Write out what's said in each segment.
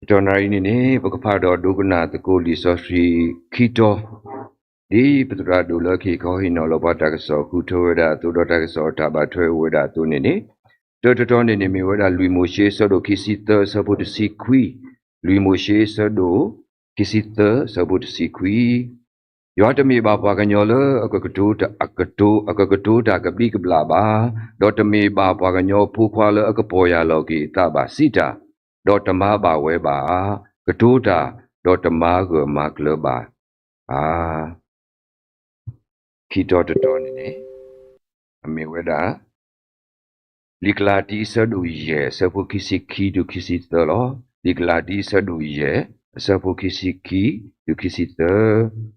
တနံၤအံၤန့ၣ်န့ၣ် ပကဖးဒီးဒိကနၣ်သကိးလံာ်စီဆှံခံတီၤ, ဒ်ပသရၣ်ဒိၣ်လၢအကဟ့ၣ်ခီဟ့ၣ်နီၤလီၤပှၤတၢ်ကစီၣ်ဃုထၢဝဲဒၣ်အသိး ဒီးတၢ်ကစီၣ်အတၢ်ဘၣ်ထွဲအိၣ်ဝဲဒၣ်အသိးန့ၣ်န့ၣ်, တၢတတီန့ၣ်န့ၣ် မ့ၢ်ဝဲဒၣ်လွံၢ်မိၤၡ့အဆၢဒိၣ်ခံဆံသၢအဆၢဖိတဆံခွံ, လွံၢ်မိၤၡ့အဆၢဒိၣ်ခံဆံသၢအဆၢဖိတဆံခွံ ယွၤတမ့ၢ်ဘၣ်ပှၤကညီလၢအကကတိၤတၢ်, အကကတိၤတၢ်ကဘျံးကဘျၣ်ဘၣ်, ဒီးတမ့ၢ်ဘၣ်ပှၤကညီအဖိခွါလၢအကပီၢ်ယၢ်လီၤက့ၤအသးဘၣ်စံးတၢ်, ဒီးတမၤဘၣ်ဝဲဘၣ်ဧါ, ကတိၤတၢ်, ဒီးတမၤဂၢၢ်မၤကျၢၤဘၣ်ဧါ. ခံတီၤတတီၤန့ၣ်န့ၣ် အမ့ၢ်ဝဲဒၣ် လံာ်ကလၤတံအဆၢဒိၣ်ယဲၢ် အဆၢဖိခံဆံခံတုၤခံဆံသၢလီၤ. လံာ်ကလၤတံအဆၢဒိၣ်ယဲၢ် အဆၢဖိခံဆံခံတုၤခံဆံသၢ,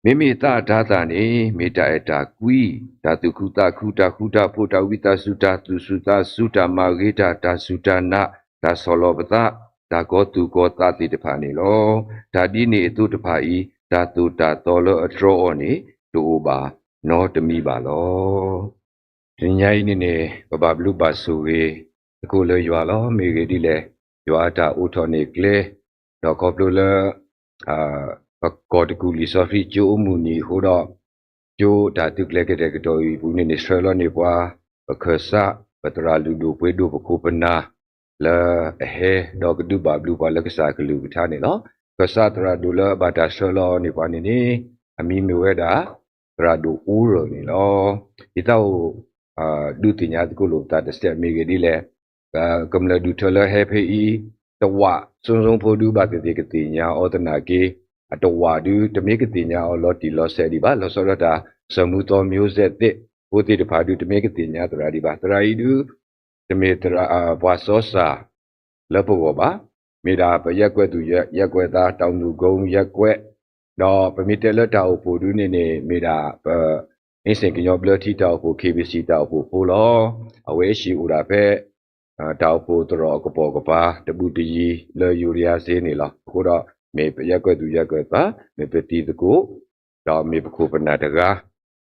မ့မ့ၢ်သးအတၤသၣ်န့ၣ် မ့ၢ်တၢ်အဲၣ်တၢ်ကွံ, တၢ်သူၣ်ခုသးခု, တၢ်ဃူတၢ်ဖိး, တၢ်ဝံသးစူၤ, တၢ်သူၣ်စူၤသးစူၤ, တၢ်မၤဂ့ၤတၢ်, တၢ်စူၢ်တၢ်နာ်, တၢ်ဆီၣ်လီၤပသး, တၢ်ကီသူၣ်ကီသးသ့ၣ်တဖၣ်န့ၣ်လီၤ. တၢ်ဒ်န့ၣ်အသိးတဖၣ်အံၤ တၢ်သိၣ်တၢ်သီလၢအတြီအီၤန့ၣ် တအိၣ်ဘၣ်နီတမံၤဘၣ်လီၤ. တနံၤညါအံၤန့ၣ်န့ၣ် ပဘၣ်ဘျုးဘၣ်ဆိၣ်ဂ့ၤသကိးလၢယွၤလီၤ. မ့ၢ်ဂ့ၢ်ဒ်လဲၣ်, ယွၤအတၢ်အိးထီၣ်န့ၢ်ကျဲ, ဒီးခီဖျိလၢ ပကီၢ်တကူၣ်လံာ်စီဆှံကၠိအမုၢ်နံၤအဃိဒီး, ကၠိတၢ်သုးကျဲၤကတဲာ်ကတီၤအံၤအပူၤန့ၣ်န့ၣ် ဆှၢလီၤန့ၢ်ပှၤ ပခၢၣ်စး ပသရၣ်လုၢ်ဒိၣ်ပှ့ၤဒိၣ်ပခိၣ်ပနၢ် လၢအဟဲဒီးကဒုးဘၣ်ဘျုးပှၤလၢကစၢ်အကလုၢ်ကထါန့ၣ်လီၤ. ခၢၣ်စးသရၣ်ဒိၣ်လၢအဘၣ်တၢ်ဆှၢလီၤန့ၢ်ပှၤန့ၣ်န့ၣ် အမံၤမ့ၢ်ဝဲဒၣ် သရၣ်ဒိၣ်အူရၢၣ်န့ၣ်လီၤ. ယသးအိၣ် ဒုးသ့ၣ်ညါသကိးလိာ်ပသးတစဲး မ့ၢ်ဂ့ၢ်ဒ်လဲၣ်, ကမျၢၢ်ဒုးထၢလၢဟဲဖဲအံၤ တဝး စိၤစိၤဖိဒုးဘၣ်သ့ၣ်သ့ၣ်ကသ့ၣ်ညါအီၤသနာ်က့, အတဝးဒုး တမ့ၢ်ကသ့ၣ်ညါအီၤလီၤတံၢ်လီၤဆဲးဒံးဘၣ်, လီၤဆီဒၣ်တၢ် စီၤမူသီ မျိုးဆက်သစ် ဖိသ့ၣ်တဖၣ်ဒုး တမ့ၢ်ကသ့ၣ်ညါသရၣ်ဒံးဘၣ်. သရၣ်အံၤဒုး တမ့ၢ်သရၣ် ပှၤစီစၢ် လၢပဂီၢ်ဘၣ်, မ့ၢ်ဒၣ်ပယဲၢ်ကွဲးသူၣ်ယဲၢ်ကွဲးသး တောင်သူကုန်းရပ်ကွက်, ဒီးပမ့ၢ်တဲလၢတၢ်အိၣ်ဖှိၣ်ဒုးန့ၣ်န့ၣ် မ့ၢ်ဒၣ်ပ အင်းစိန်ကညီဘျၢထံတၢ်အိၣ်ဖှိၣ် KBC တၢ်အိၣ်ဖှိၣ်ဖိလီၤ. အဝဲအဟံၣ်အိၣ်ဒၣ်ဖဲ တၢ်အိၣ်ဖှိၣ်သရိာ်အကပိာ်ကပၤ တဘူးတယံၤလၢယူၤရယါစ့န့ၣ်လီၤ. အဃိဒီး မ့ၢ်ပယဲၢ်ကွဲးသူၣ်ယဲၢ်ကွဲးသး မ့ၢ်ပတံၤသကိး ဒီးမ့ၢ်ပခိၣ်ပနၢ်တဂၤ,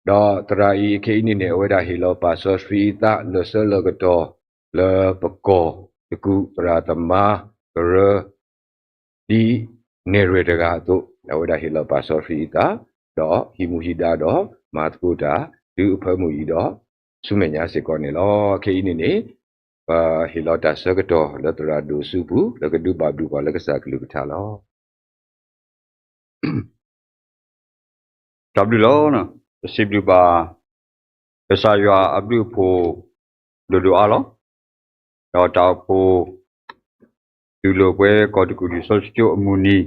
ဒီးသရၣ်အံၤခဲအံၤန့ၣ်န့ၣ် အဝဲဒၣ်ဟ့ၣ်လီၤပာ်စီဆှံအသး လၢာ်ဆၢလၢာ်ကတီၢ် လၢပကီၢ်သကူးသရၣ်သမါကရၢ ဒ်နဲၣ်ရွဲၣ်တဂၤအသိး အဝဲဒၣ်ဟ့ၣ်လီၤပာ်စီဆှံအသး ဒီးဟံးမူဟံးဒါဒီးမၤသကိးတၢ် တုၤအဖၢမုၢ်အံၤဒီး ဆူမဲာ်ညါစ့ၢ်ကီးန့ၣ်လီၤ. ခဲအံၤန့ၣ်န့ၣ် ပဟ့ၣ်လီၤတၢ်ဆၢကတီၢ်လၢသရၣ်ဒိၣ်အစုပူၤ လၢကဒုးဘၣ်ဘျုးပှၤလၢကစၢ်ကလုၢ်ကထါလီၤ. တၢ်ဘျုးလီၤ. ပစံးဘျုးဘၣ် ကစၢ်ယွၤအဘျုးအဖှိၣ် ဒိၣ်ဒိၣ်အါလီၤ. ဒီးတၢ်အိၣ်ဖှိၣ် တူၢ်လိာ်ကွဲကီၢ်တကူၣ်လံာ်စီဆှံကၠိအမုၢ်နံၤ,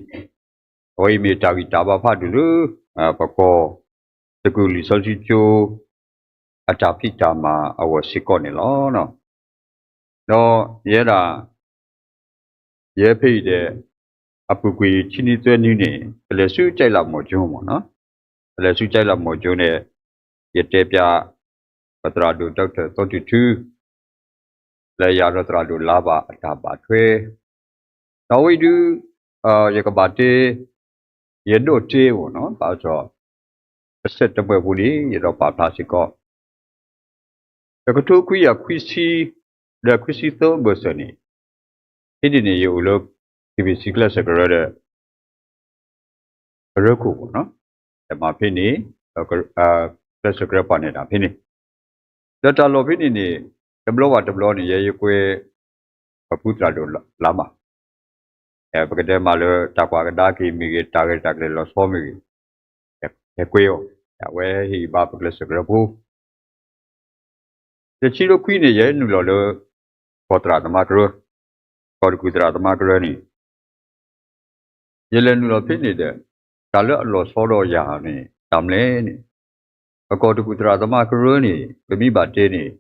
အဝဲအံၤမ့ၢ်တၢ်ဂံၢ်တၢ်ဘါဖးဒိၣ်လၢ ပကီၢ်တကူၣ်လံာ်စီဆှံကၠိ အတၢ်ဖံးတၢ်မၤအဂီၢ်စ့ၢ်ကီးန့ၣ်လီၤ. ဒီးယဲဒၣ် ယဲဖဲအံၤဒီး အပူၤကွံာ်ခံနွံသၢနွံန့ၣ် ပလဲၤဆူကၠဲးလးမီၢ်ကၠိမ့ၢ်နီၤ, ပလဲၤဆူကၠဲးလးမီၢ်ကၠိန့ၣ် ယတဲပျး ပသရၣ်ဒိၣ် ဒီကထၢၣ်သီတုၤထု လၢယၤဒီးသရၣ်ဒိၣ်လါဘၣ်အတၢ်ဘၣ်ထွဲ, ဒီးအဝဲအံၤဒုး ယကဘၣ်တဲ ယဒိးတဲမ့ၢ်နီၤ ဘၣ်ဆၣ် ပစဲးတမှဲၣ်ပူၤန့ၣ် ယဒိးပာ်ဖျါစ့ၢ်ကီး တကထိခွံကယၤခွံဆံ ဒီးခွံဆံသၢဘၢၣ်စၢၤန့ၣ် ဖဲန့ၣ်န့ၣ် ယအိၣ်လၢ KBC ကျဲးစၢးကရၢဒီး ကရၢခိၣ်မ့ၢ်နီၤ, မၤဖဲန့ၣ် ကျဲးစၢးကရၢပှၤနဲၣ်တၢ်ဖဲန့ၣ်, ဒီးတၢ်လီၢ်ဖဲန့ၣ်န့ၣ် တဘျီဘၣ်တဘျီန့ၣ် ယဲယကွဲ ပဖုသရၣ်ဒိၣ်လါမး ပကတဲမးလၢတၢ်ကွၢ်ကဒါက့ၤမ့ၢ်ဂ့ၤ တၢ်ဂ့ၢ်တၢ်ကျဲၤလီၤဆီမ့ၢ်ဂ့ၤ ဟဲကွဲအီၤ, အဝဲဟ့ၣ်ဘါပကျဲးစၢးကရၢဖိ တဆံလၢခွံန့ၣ် ယဲနုာ်လီၤလၢ ကီၢ်သရၣ်သမါကရၢ, ကီၢ်တကူၣ်သရၣ်သမါကရၢန့ၣ် ယလဲၤနုာ်လီၤဖဲန့ၣ်ဒီး တၢ်လၢအလီၤဆီဒီးယၤန့ၣ် တၢ်မနုၤလဲၣ်န့ၣ် ပကီၢ်တကူၣ်သရၣ်သမါကရၢန့ၣ် ပမ့ၢ်ဘၣ်တဲန့ၣ်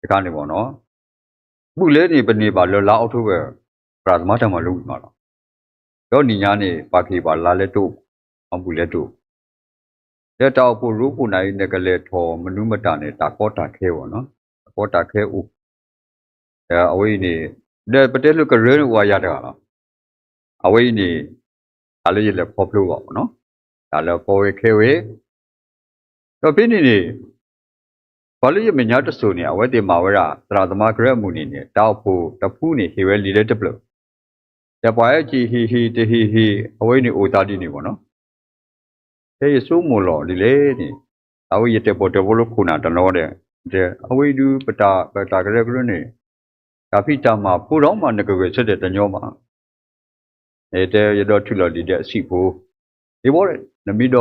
တခါန့ၣ်မ့ၢ်နီၤ ဘူးလဲန့ၣ် ပန့ၢ်ဘၣ်လၢလါအီးကထိဘၢၣ် သရၣ်သမါတၢ်မၤလိဝံၤမးလီၤ. ဒီးနံၣ်ညါန့ၣ် ပာ်က့ၤဘၣ်လါလဲတအိၣ်, အဘူးလဲတအိၣ်, ဒီးတၢ်အိၣ်ဖှိၣ်ရိဖှိၣ်နၤအံၤ နကလဲၤထီၣ်မနုၤမတၤန့ၣ် တၢ်ကီတၢ်ခဲအံၤနီၤ, တၢ်ကီတၢ်ခဲအိၣ်, ဒီးအဝဲအံၤန့ၣ် ဒီးပတဲလၢကရၢန့ၣ်အိၣ်ဝဲယၤတဂၤလီၤ. အဝဲအံၤန့ၣ် တၢ်လၢယလဲၤခီဖျိအဂီၢ်နီၤ, တၢ်လၢကီဝဲခဲဝဲ ဒီးဖဲန့ၣ်န့ၣ် ပှၤလၢယမဲာ်ညါတစိၤန့ၣ် အဝဲသ့ၣ်မၤဝဲဒၣ် သရၣ်သမါကရၢအမုၢ်နံၤန့ၣ် တၢ်အိၣ်ဖှိၣ်တဖုန့ၣ် ဟ့ၣ်ဝဲလံာ်ဒၢတဖျၢၣ်, ဒီးပှၤဟဲက့ၤဟ့ၣ်ဟ့ၣ်တဟ့ၣ်ဟ့ၣ် အဝဲန့ၣ်အိၣ်သးဒ်န့ၣ်မ့ၢ်နီၤ. ဖဲယဆိကမိၣ်လီၤဒ်လဲၣ်န့ၣ်, အဝဲယတဲာ်ပီၣ်တဲာ်ဖိလၢခိၣ်နၢ်တနီၤဒီး, အဝဲအံၤဒုး ပတၢ်ကရၢကရိန့ၣ် တၢ်ဖံးတၢ်မၤဖိဒီးမး နကဂဲၤဆၢထၢၣ်တညီဘၣ်. တဲယဒီးထုးလီၤလံာ်ဒၢအဆံးဖိ, ဒ်ဘီဒီး နမ့ၢ်ဒီး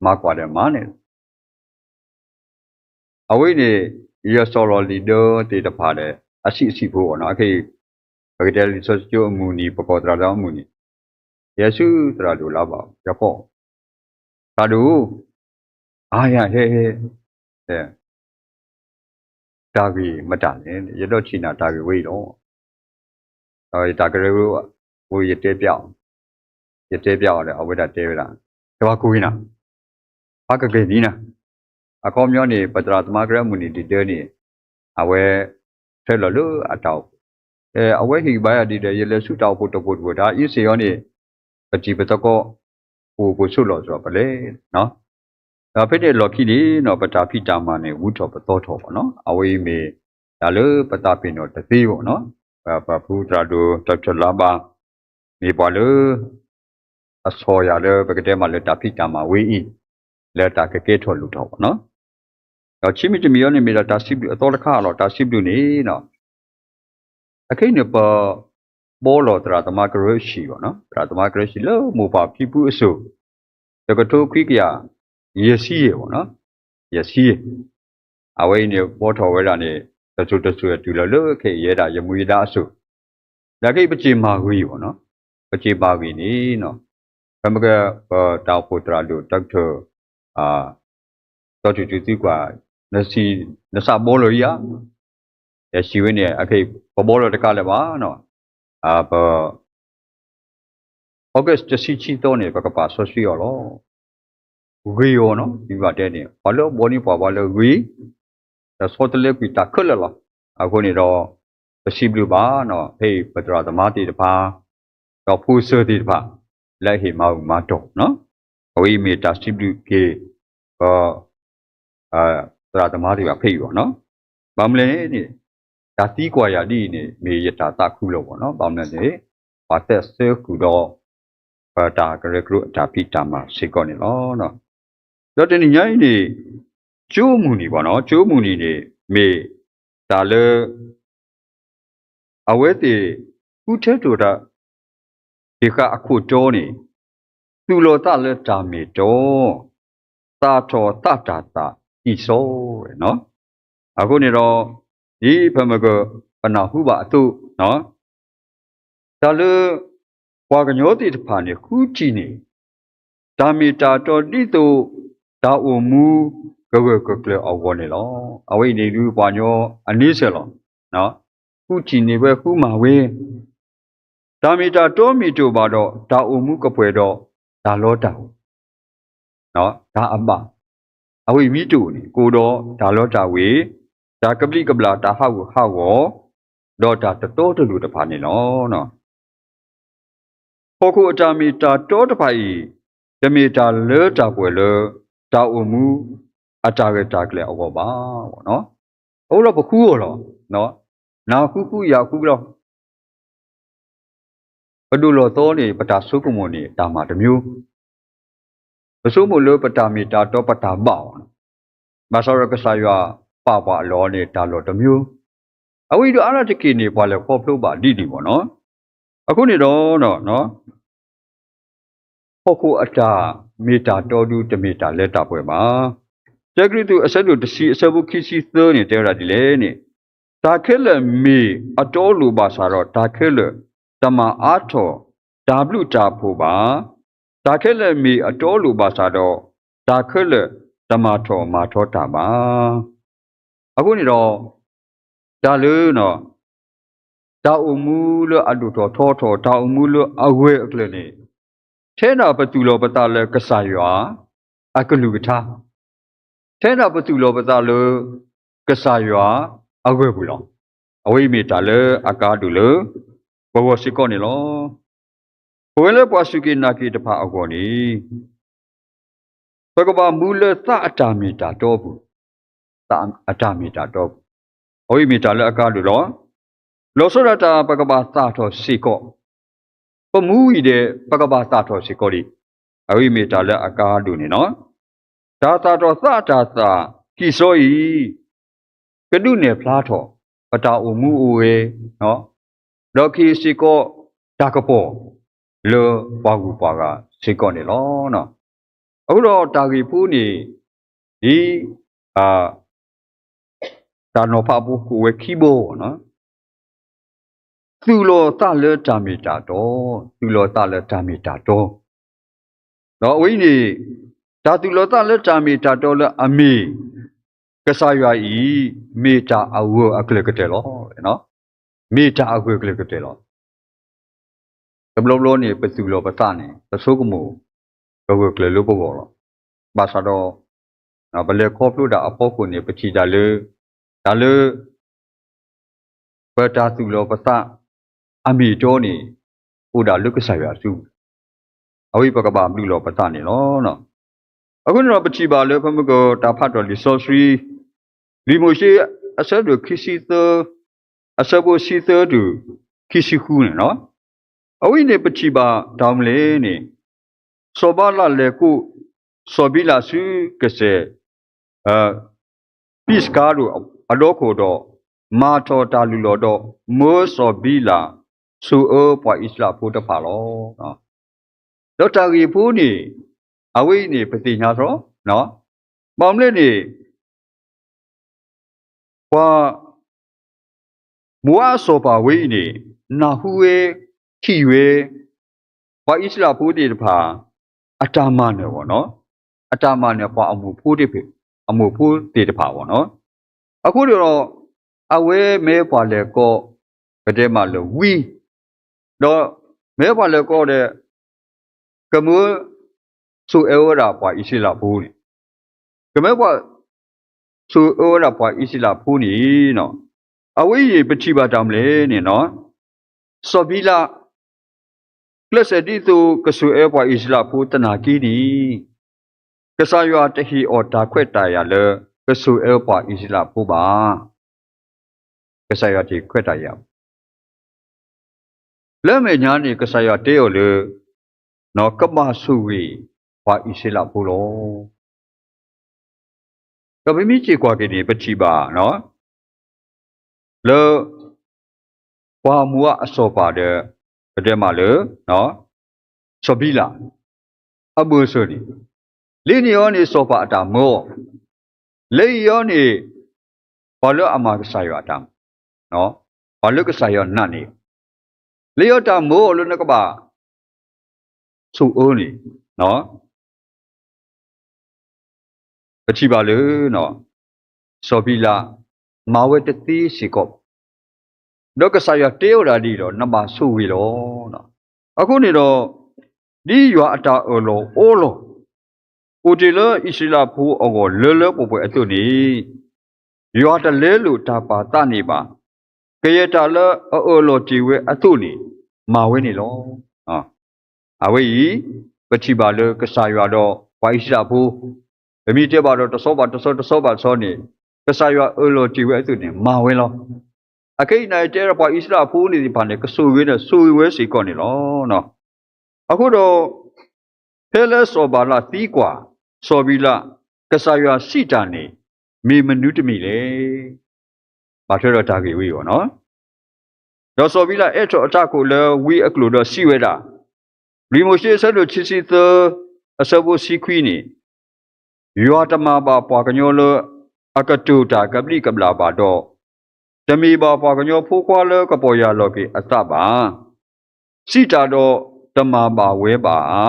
မၤကွၢ်ဒီးမၤန့ၣ် အဝဲအံၤန့ၣ် ယစီၢ်လီၤလံာ်ဒၢသ့ၣ်တဖၣ်ဒီး အဆံးအဆံးဖိအီၤနီၤ. အခဲအံၤ ပကတဲလံာ်စီဆှံကၠိအမုၢ်နံၤ ပကိးသရၣ်သမါအမုၢ်နံၤ, ယဲဆူသရၣ်ဒိၣ်လါဘၣ် ယဖီၣ်, သရၣ်ဒိၣ်, အါယၤဟဲဟဲ တၢ်ဂ့ၢ်မတၤလဲၣ်, ယဒီးထံၣ်နၤတၢ်ဂ့ၢ်ဝဲအံၤလီၤ. ဒီးယတၢ်ကရၢကရိအဃိ ယတဲပျးအီၤ, ယတဲပျးအီၤဒီး အဝဲဒၣ်တဲဝဲဒၣ်, ကဘၣ်ကူၣ်က့ၤနၤ, ပကဂ့ၤနံၤနၤ. အခီပညီန့ၣ် ပသရၣ်သမါကရၢအမုၢ်နံၤဒ်ဒၢန့ၣ် အဝဲ ထွဲလီၤလၢအတၢ်အိၣ်ဖှိၣ်, အဝဲဟ့ၣ်ဂံၢ်ဘါယၤဒ်ဒီး ယလဲၤဆူတၢ်အိၣ်ဖှိၣ်တဖှိၣ်တဖှိၣ် တၢ်အ့စ့ၣ်အီၤန့ၣ် ပတံၤပသကိး ပအိၣ်ဖှိၣ်ဆိးလီၢ်စ့ၢ်ကီးပလဲၤ ဒီးဖဲန့ၣ်အလီၢ်ခံန့ၣ်နီၤ ပတၢ်ဖံးတၢ်မၤန့ၣ် ဝူထီၣ်ပသီထီၣ်ဘၣ်နီၤ. အဝဲအံၤမ့ၢ်တၢ်လၢပသးပ့ၤနီၣ်တသ့ဘၣ်နီၤ. ပဖုသရၣ်ဒိၣ် တၢ်ထၢၣ်လါဘၣ် မ့ၢ်ပှၤလၢ အဆီၣ်ယၤလၢပကတဲမးလၢတၢ်ဖံးတၢ်မၤဝဲအံၤ လၢတၢ်ကကဲထီၣ်လိၣ်ထီၣ်ဘၣ်နီၤ. ဒီးခံမံၤတမံၤအံၤန့ၣ် မ့ၢ်ဒၣ်တၢ်စံးဘျုးအသီတခါလီၤ. တၢ်စံးဘျုးန့ၣ်နီၤ အခဲအံၤန့ၣ် ပ ဘီလီၤသရၣ်သမါကရၢဟံၣ်ဘၣ်နီၤ. သရၣ်သမါကရၢဟံၣ်လၢမိၢ်ပၢ်ဖံဖုအစိၤ တကထိခွံကယၤ ယဲၢ်ဆံယဲၢ်ဘၣ်နီၤ, ယဲၢ်ဆံယဲၢ်. အဝဲအံၤန့ၣ် ဘီထီၣ်ဝဲဒၣ်န့ၣ် တစိၤတစိၤတုၤလီၤလၢခဲအံၤယဲဒၣ်ယမူယဒါအစိၤ, ဒီးခဲအံၤပစံးမၤဂ့ၤဘၣ်နီၤ, ပစံးမၤဂ့ၤန့ၣ်နီၤ, ဖဲမ့ၢ်က ပတၢ်အိၣ်ဖှိၣ်သရၣ်ဒိၣ် တၢ်ကထၢၣ် စီၤထူၣ်ထူၣ်သံကွၢ် နစံး နစးဘီလီၤဧါ, ယစံးဝဲန့ၣ် အခဲအံၤ ပဘီလီၤတကးလၢၤဘၣ်နီၤ, ပ August တဆံခံသီန့ၣ် ပကပာ်စီဆှံအီၤလီၤ. ဂ့ၤအီၤနီၤ, ဒ်ဘၣ်တဲန့ၣ် ပှၤလၢအဘီန့ၢ်ပှၤ ပှၤလၢအဂ့ၤ ဒီးဆီတလဲကွံာ်တၢ်ခဲလၢာ်လီၤ. အဃိန့ၣ်ဒီး ပစံးဘျုးဘၣ်နီၤ, ဖဲအံၤပသရၣ်သမါသ့ၣ်တဖၣ် ဒီးဖိစၢၤသ့ၣ်တဖၣ် လၢအဟ့ၣ်မၤဂူာ်မၤတီၢ်နီၤ, အဝဲအံၤမ့ၢ်တၢ်စံးဘျုးက့ၤ ပ သရၣ်သမါသ့ၣ်တဖၣ်ဖဲအံၤဘၣ်နီၤ. ဘၣ်မနုၤလဲၣ်န့ၣ် တၢ်သံကွၢ်ယၤဒ်အံၤန့ၣ် မ့ၢ်ယတၢ်သးခုလီၤဘၣ်နီၤ. ဘၣ်မနုၤလဲၣ်န့ၣ် ပှၤသဲးဆၢဃုာ်ဒီး ပတၢ်ကရၢကရိအတၢ်ဖံးတၢ်မၤစ့ၢ်ကီးန့ၣ်လီၤ. ဒီးတနံၤညါအံၤန့ၣ် ကၠိမုၢ်နံၤဘၣ်နီၤ, ကၠိမုၢ်နံၤန့ၣ် မ့ၢ်တၢ်လၢ အဝဲသ့ၣ် ဃုထၢထီၣ်တၢ် က့ၤဃာ်အခိၣ်တီန့ၣ် သူၣ်လီၤသးလၢတၢ်မ့ၢ်တီ သၣ်ထီၣ်သးတၢ်သးတံၢ်စီဝဲနီၤ. အဃိန့ၣ်ဒီး ဒ်ဖဲမ့ၢ်က ပနၢ်ဟူဘၣ်အသိး တၢ်လၢ ပှၤကညီသ့ၣ်တဖၣ်န့ၣ် ဃုထံၣ်န့ၣ် တၢ်မ့ၢ်တၢ်တီဒ်သိး တၢ်အိၣ်မူကဂၢၢ်ကကျၢၤအဂီၢ်န့ၣ်လီၤ. အဝဲအံၤန့ၣ်ဒုးပှၤကညီအန့ဆၢၣ်လီၤ. ဃုထံၣ်န့ၢ်ဝဲဃုမၤဝဲ တၢ်မ့ၢ်တၢ်တီမ့ၢ်တအိၣ်ဘၣ်ဒီး တၢ်အိၣ်မူကပှဲၤဒီးတၢ်လီတၢ်ဝ့ၤ တၢ်အဘၣ် အဝဲအံၤမ့ၢ်တအိၣ်န့ၣ် ကအိၣ်ဒီးတၢ်လီတၢ်ဝ့ၤ, တၢ်ကဘျံးကဘျၣ် တၢ်ဟးဂူာ်ဟးဂီၤ, ဒီးတၢ်တတီတလိၤတဖၣ်န့ၣ်လီၤ. ဟီၣ်ခိၣ်အတၢ်မ့ၢ်တၢ်တီတဖၣ်အံၤ တမ့ၢ်တၢ်လၢတၢ်ပှဲၤလၢ တၢ်အိၣ်မူအတၢ်ရဲၣ်တၢ်ကျဲၤအဂီၢ်ဘၣ်. အဃိဒီးပဃုအီၤလီၤ. နဃုဃုယၤဃုလီၤ. ပဒိၣ်လီၤသီန့ၣ် ပတၢ်ဆိကမိၣ်န့ၣ် တၢ်မၤတမျိုး, ပဆိကမိၣ်လၢပတၢ်မ့ၢ်တၢ်တီပတၢ်ဘၣ်အီၤ, ဘၣ်ဆၣ်ဒီးကစၢ်ယွၤပာ်ပှၤအလီၢ်န့ၣ် တၢ်လီၢ်တမျိုး, အဝဲအံၤဒီးအါတက့ၢ်န့ၣ် ပှၤလဲၤခီဖျိဘၣ်ဒ်န့ၣ်ဘၣ်နီၤ. အဃိန့ၣ်ဒီး ဟီၣ်ခိၣ်အတၢ်မ့ၢ်တၢ်တီဒုး တမ့ၢ်တၢ်လၢတၢ်ပှဲၤဘၣ်. တၢကရံၣ်သူး အဆၢဒိၣ်တဆံ အဆၢဖိခံဆံသၢန့ၣ် တဲဝဲဒၣ်ဒ်လဲၣ်န့ၣ်, တၢ်ခဲလၢာ်မ့ၢ်အတီအလိၤဘၣ်ဆၣ်ဒီး တၢ်ခဲလၢာ်တမၤအါထီၣ်တၢ်ဘျုးတၢ်ဖှိၣ်ဘၣ်. တၢ်ခဲလၢာ်မ့ၢ်အတီအလိၤဘၣ်ဆၣ်ဒီး တၢ်ခဲလၢာ်တမၤထီၣ်မၤထီတၢ်ဘၣ်. အဃိန့ၣ်ဒီး တၢ်လၢ တၢ်အိၣ်မူလၢအဒိၣ်ထီၣ်ထီထီၣ် တၢ်အိၣ်မူလၢအဂၢၢ်အကျၢၤန့ၣ် ထဲဒၣ်ပသူၣ်လီၤပသးလၢကစၢ်ယွၤအကလုၢ်ကထါ, ထဲဒၣ်ပသူၣ်လီၤပသးလၢကစၢ်ယွၤအဂၢၢ်ပူၤလီၤ. အဝဲအံၤမ့ၢ်တၢ်လၢအကါဒိၣ်လၢပဂီၢ်စ့ၢ်ကီးန့ၣ်လီၤ. ပဝဲလၢပှၤစူၢ်က့ၤနာ်က့ၤတဖၣ်အဂီၢ်န့ၣ် ပကဘၣ်မူလၢသးအတၢ်မ့ၢ်တၢ်တီအပူၤ, အတၢ်မ့ၢ်တၢ်တီ, အဝဲအံၤမ့ၢ်တၢ်လၢအကါဒိၣ်လီၤ. လီၤဆီဒၣ်တၢ်ပကဘၣ်သၣ်ထီၣ်စ့ၢ်ကီး, ပမူဝံၤဒီး ပကဘၣ်သၣ်ထီၣ်စ့ၢ်ကီးဒံး, အဝဲအံၤမ့ၢ်တၢ်လၢအကါဒိၣ်န့ၣ်လီၤ. တၢ်သၣ်ထီၣ်သးတၢ်သၣ်ကံၢ်စီအံၤ ကဒုးနဲၣ်ဖျါထီၣ် ပတၢ်အိၣ်မူအိၣ်ဂဲၤ, ဒီးကဟ့ၣ်စ့ၢ်ကီးတၢ်ကပီၤ လၢပှၤဂုၤပှၤဂၤစ့ၢ်ကီးန့ၣ်လီၤ. အဃိဒီးတၢ်ဂ့ၢ်ဖိန့ၣ် ဒ် တၢ်နီၤဖးဖိကိးဝဲခံဘီ, သူၣ်လီၤသးလၢတၢ်မ့ၢ်တၢ်တီ, သူၣ်လီၤသးလၢတၢ်မ့ၢ်တၢ်တီ, ဒီးအဝဲအံၤန့ၣ် တၢ်သူၣ်လီၤသးလၢတၢ်မ့ၢ်တၢ်တီလၢအမ့ၢ် ကစၢ်ယွၤအံၤ မ့ၢ်တၢ်အဂၢၢ်အကျၢၤကတၢၢ်လီၤ. မ့ၢ်တၢ်အဂၢၢ်အကျၢၤကတၢၢ်လီၤ. တဘျီဘျီန့ၣ် ပသူၣ်လီၤပသးန့ၣ် ပဆိကမိၣ် ပဂၢၢ်ကျၢၤလၢပဂီၢ်လီၤ. ဘၣ်ဆၣ်ဒီး ပလဲၤခီဖျိဒၣ်အဖီခိၣ်န့ၣ် ပထံၣ်ဒၣ်လၢ တၢ်လၢ ပတၢ်သူၣ်လီၤပသး အမ့ၢ်အတီန့ၣ် အိၣ်ဒၣ်လၢကစၢ်ယွၤအစုပူၤ, အဝဲပကဘၣ်ဘျုးလီၤပသးန့ၣ်လီၤ. အဃိန့ၣ်ဒီးပထံၣ်ဘၣ်လၢပမ့ၢ်ကတၢ်ဖးထီၣ်လံာ်စီဆှံ လံာ်မိၤၡ့အဆၢဒိၣ်ခံဆံသၢ အဆၢဖိဆံသၢတုၤခံဆံဃုန့ၣ်လီၤ. အဝဲအံၤန့ၣ် ပထံၣ်ဘၣ်တၢ်မနုၤလဲၣ်န့ၣ် စီၤဘၤလးလဲၤကိး စီၤဘံလးဆူကစၢၢ် ပံးစကၤဒိၣ်အဒီခိၣ်ဒီး မၤထီၣ်တၢ်လုၢ်လီၢ်ဒီး မၢစီၤဘံလး ဆိၣ်အၢပှၤအံၣ်စရ့လးဖိတဖၣ်လီၤ. ဒီးတၢ်ဂ့ၢ်ဖိန့ၣ် အဝဲအံၤန့ၣ် ပသ့ၣ်ညါထီၣ်, ဘၣ်မနုၤလဲၣ်န့ၣ် ပှၤ မိၤအၤစီၤပၤဝဲအံၤန့ၣ် နၢ်ဟူဝဲ ထံၣ်ဝဲ ပှၤအံၣ်စရ့လးဖိသ့ၣ်တဖၣ် အတၢ်မၤနၢၤဘၣ်နီၤ, အတၢ်မၤနၢၤပှၤအမိၢ်ဖိတဖၣ်, အမိၢ်ဖိသ့ၣ်တဖၣ်ဘၣ်နီၤ. အဃိဒီး အဝဲမ့ၢ်ပှၤလဲၤကိး ပတဲမးလၢဝံ ဒီးမ့ၢ်ပှၤလဲၤကိးဒီး ကမၢဆိၣ်အၢဝဲဒၣ်ပှၤအံၣ်စရ့လးဖိန့ၣ်, ကမၢပှၤ ဆိၣ်အၢဝဲဒၣ်ပှၤအံၣ်စရ့လးဖိန့ၣ်, အဝဲအံၤပထံၣ်ဘၣ်တၢ်မနုၤလဲၣ်န့ၣ်နီၤ, စီၤဘံလး ကျဲးစၢးဒ်သိးကဆိၣ်အၢပှၤအံၣ်စရ့လးဖိသနာ်က့န့ၣ်, ကစၢ်ယွၤတဟ့ၣ်အီၤတၢ်ခွဲးတၢ်ယာ်လၢ ကဆိၣ်အၢပှၤအံၣ်စရ့လးဖိဘၣ်. ကစၢ်ယွၤတဟ့ၣ်ခွဲးတၢ်ယာ် လၢမဲာ်ညါန့ၣ် ကစၢ်ယွၤတဲအီၤလၢ ကဘၣ်ဆိၣ်ဂ့ၤပှၤအံၣ်စရ့လးဖိလီၤ. ဒီးပမ့ၢ်စ့ၢ်ကီးကွၢ်က့ၤန့ၣ် ပထံၣ်ဘၣ် လၢ ပှၤမိၤအၤအစီၤပၤဒီး ပတဲမးလၢ စီၤဘံလး အဘၢၣ်စၢၤန့ၣ်, လၢန့ၣ်အီၤန့ၣ် စီၤပၤအတၢ်မၢအီၤ, လၢအံၤအီၤန့ၣ် ပှၤလၢအမၤကစၢ်ယွၤအတၢ်မၤ, ပှၤလၢကစၢ်ယွၤနာ်န့ၢ်, လၢအံၤအီၤတၢ်မၢအီၤလၢနကဘၣ် ဆိၣ်အၢန့ၣ် ပထံၣ်ဘၣ်လၢ စီၤဘံလး မၤဝဲတသ့စ့ၢ်ကီး, ဒီးကစၢ်ယွၤတဲဝဲဒၣ်ဒ်အံၤဒီး နဘၣ်ဆိၣ်ဂ့ၤလီၤ. အဃိန့ၣ်ဒီး ဒ်ယွၤအတၢ်အၢၣ်လီၤအီလီၤ အိၣ်တ့ၢ်လၢအံၣ်စရ့လးဖိအဂီၢ်လၢလၢပှဲၤပှဲၤအသိးန့ၣ်, ယွၤတလဲလိာ်တၢ်ပာ်သးန့ၢ်ဘၣ်, ကယဲၢ်တၢ်လၢအအၢၣ်လီၤတ့ၢ်ဝဲအသိးန့ၣ် မၤဝဲန့ၣ်လီၤ. အဝဲအံၤ ပထံၣ်ဘၣ်လၢကစၢ်ယွၤဒီးပှၤအံၣ်စရ့လးဖိ, ပမ့ၢ်တဲဘၣ်ဒီးတဆီဘၣ်တဆီ တဆီဘၣ်တဆီန့ၣ်, ကစၢ်ယွၤအၢၣ်လီၤတ့ၢ်ဝဲအသိးန့ၣ် မၤဝဲလီၤ. အခဲအံၤန့ၣ်တဲဒီးပှၤအံၣ်စရ့လးဖိန့ၣ်သ့ၣ်တဖၣ်န့ၣ် ကဆိၣ်ဂ့ၤဒီးဆိၣ်ဂ့ၤဝဲစ့ၢ်ကီးန့ၣ်လီၤ. အဃိဒီး ဖဲလၢစီၤဘၤလးသံကွၢ် စီၤဘံလး ကစၢ်ယွၤစံးတၢ်န့ၣ် မ့ၢ်မနုၤတမံၤလဲၣ်. ဘၣ်ထွဲဒီးတၢ်ဂ့ၢ်ဝဲအံၤအီၤနီၤ. ဒီးစီၤဘံလးအဲၣ်ထီၣ်အထးခိၣ်လၢဝံအကျိာ်ဒီးစံးဝဲဒၣ်, လွံၢ်မိၤၡ့အဆၢဒိၣ်ခံဆံသၢ အဆၢဖိဆံခွံန့ၣ်, ယွၤတမၤဘၣ်ပှၤကညီလၢအကတိၤတၢ်ကဘျံးကဘျၣ်ဘၣ်ဒီး, တမ့ၢ်ဘၣ်ပှၤကညီဖိခွါလၢကပီၢ်ယၢ်လီၤက့ၤအသးဘၣ်. စံးတၢ်ဒီးတမၤဘၣ်ဝဲဘၣ်ဧါ,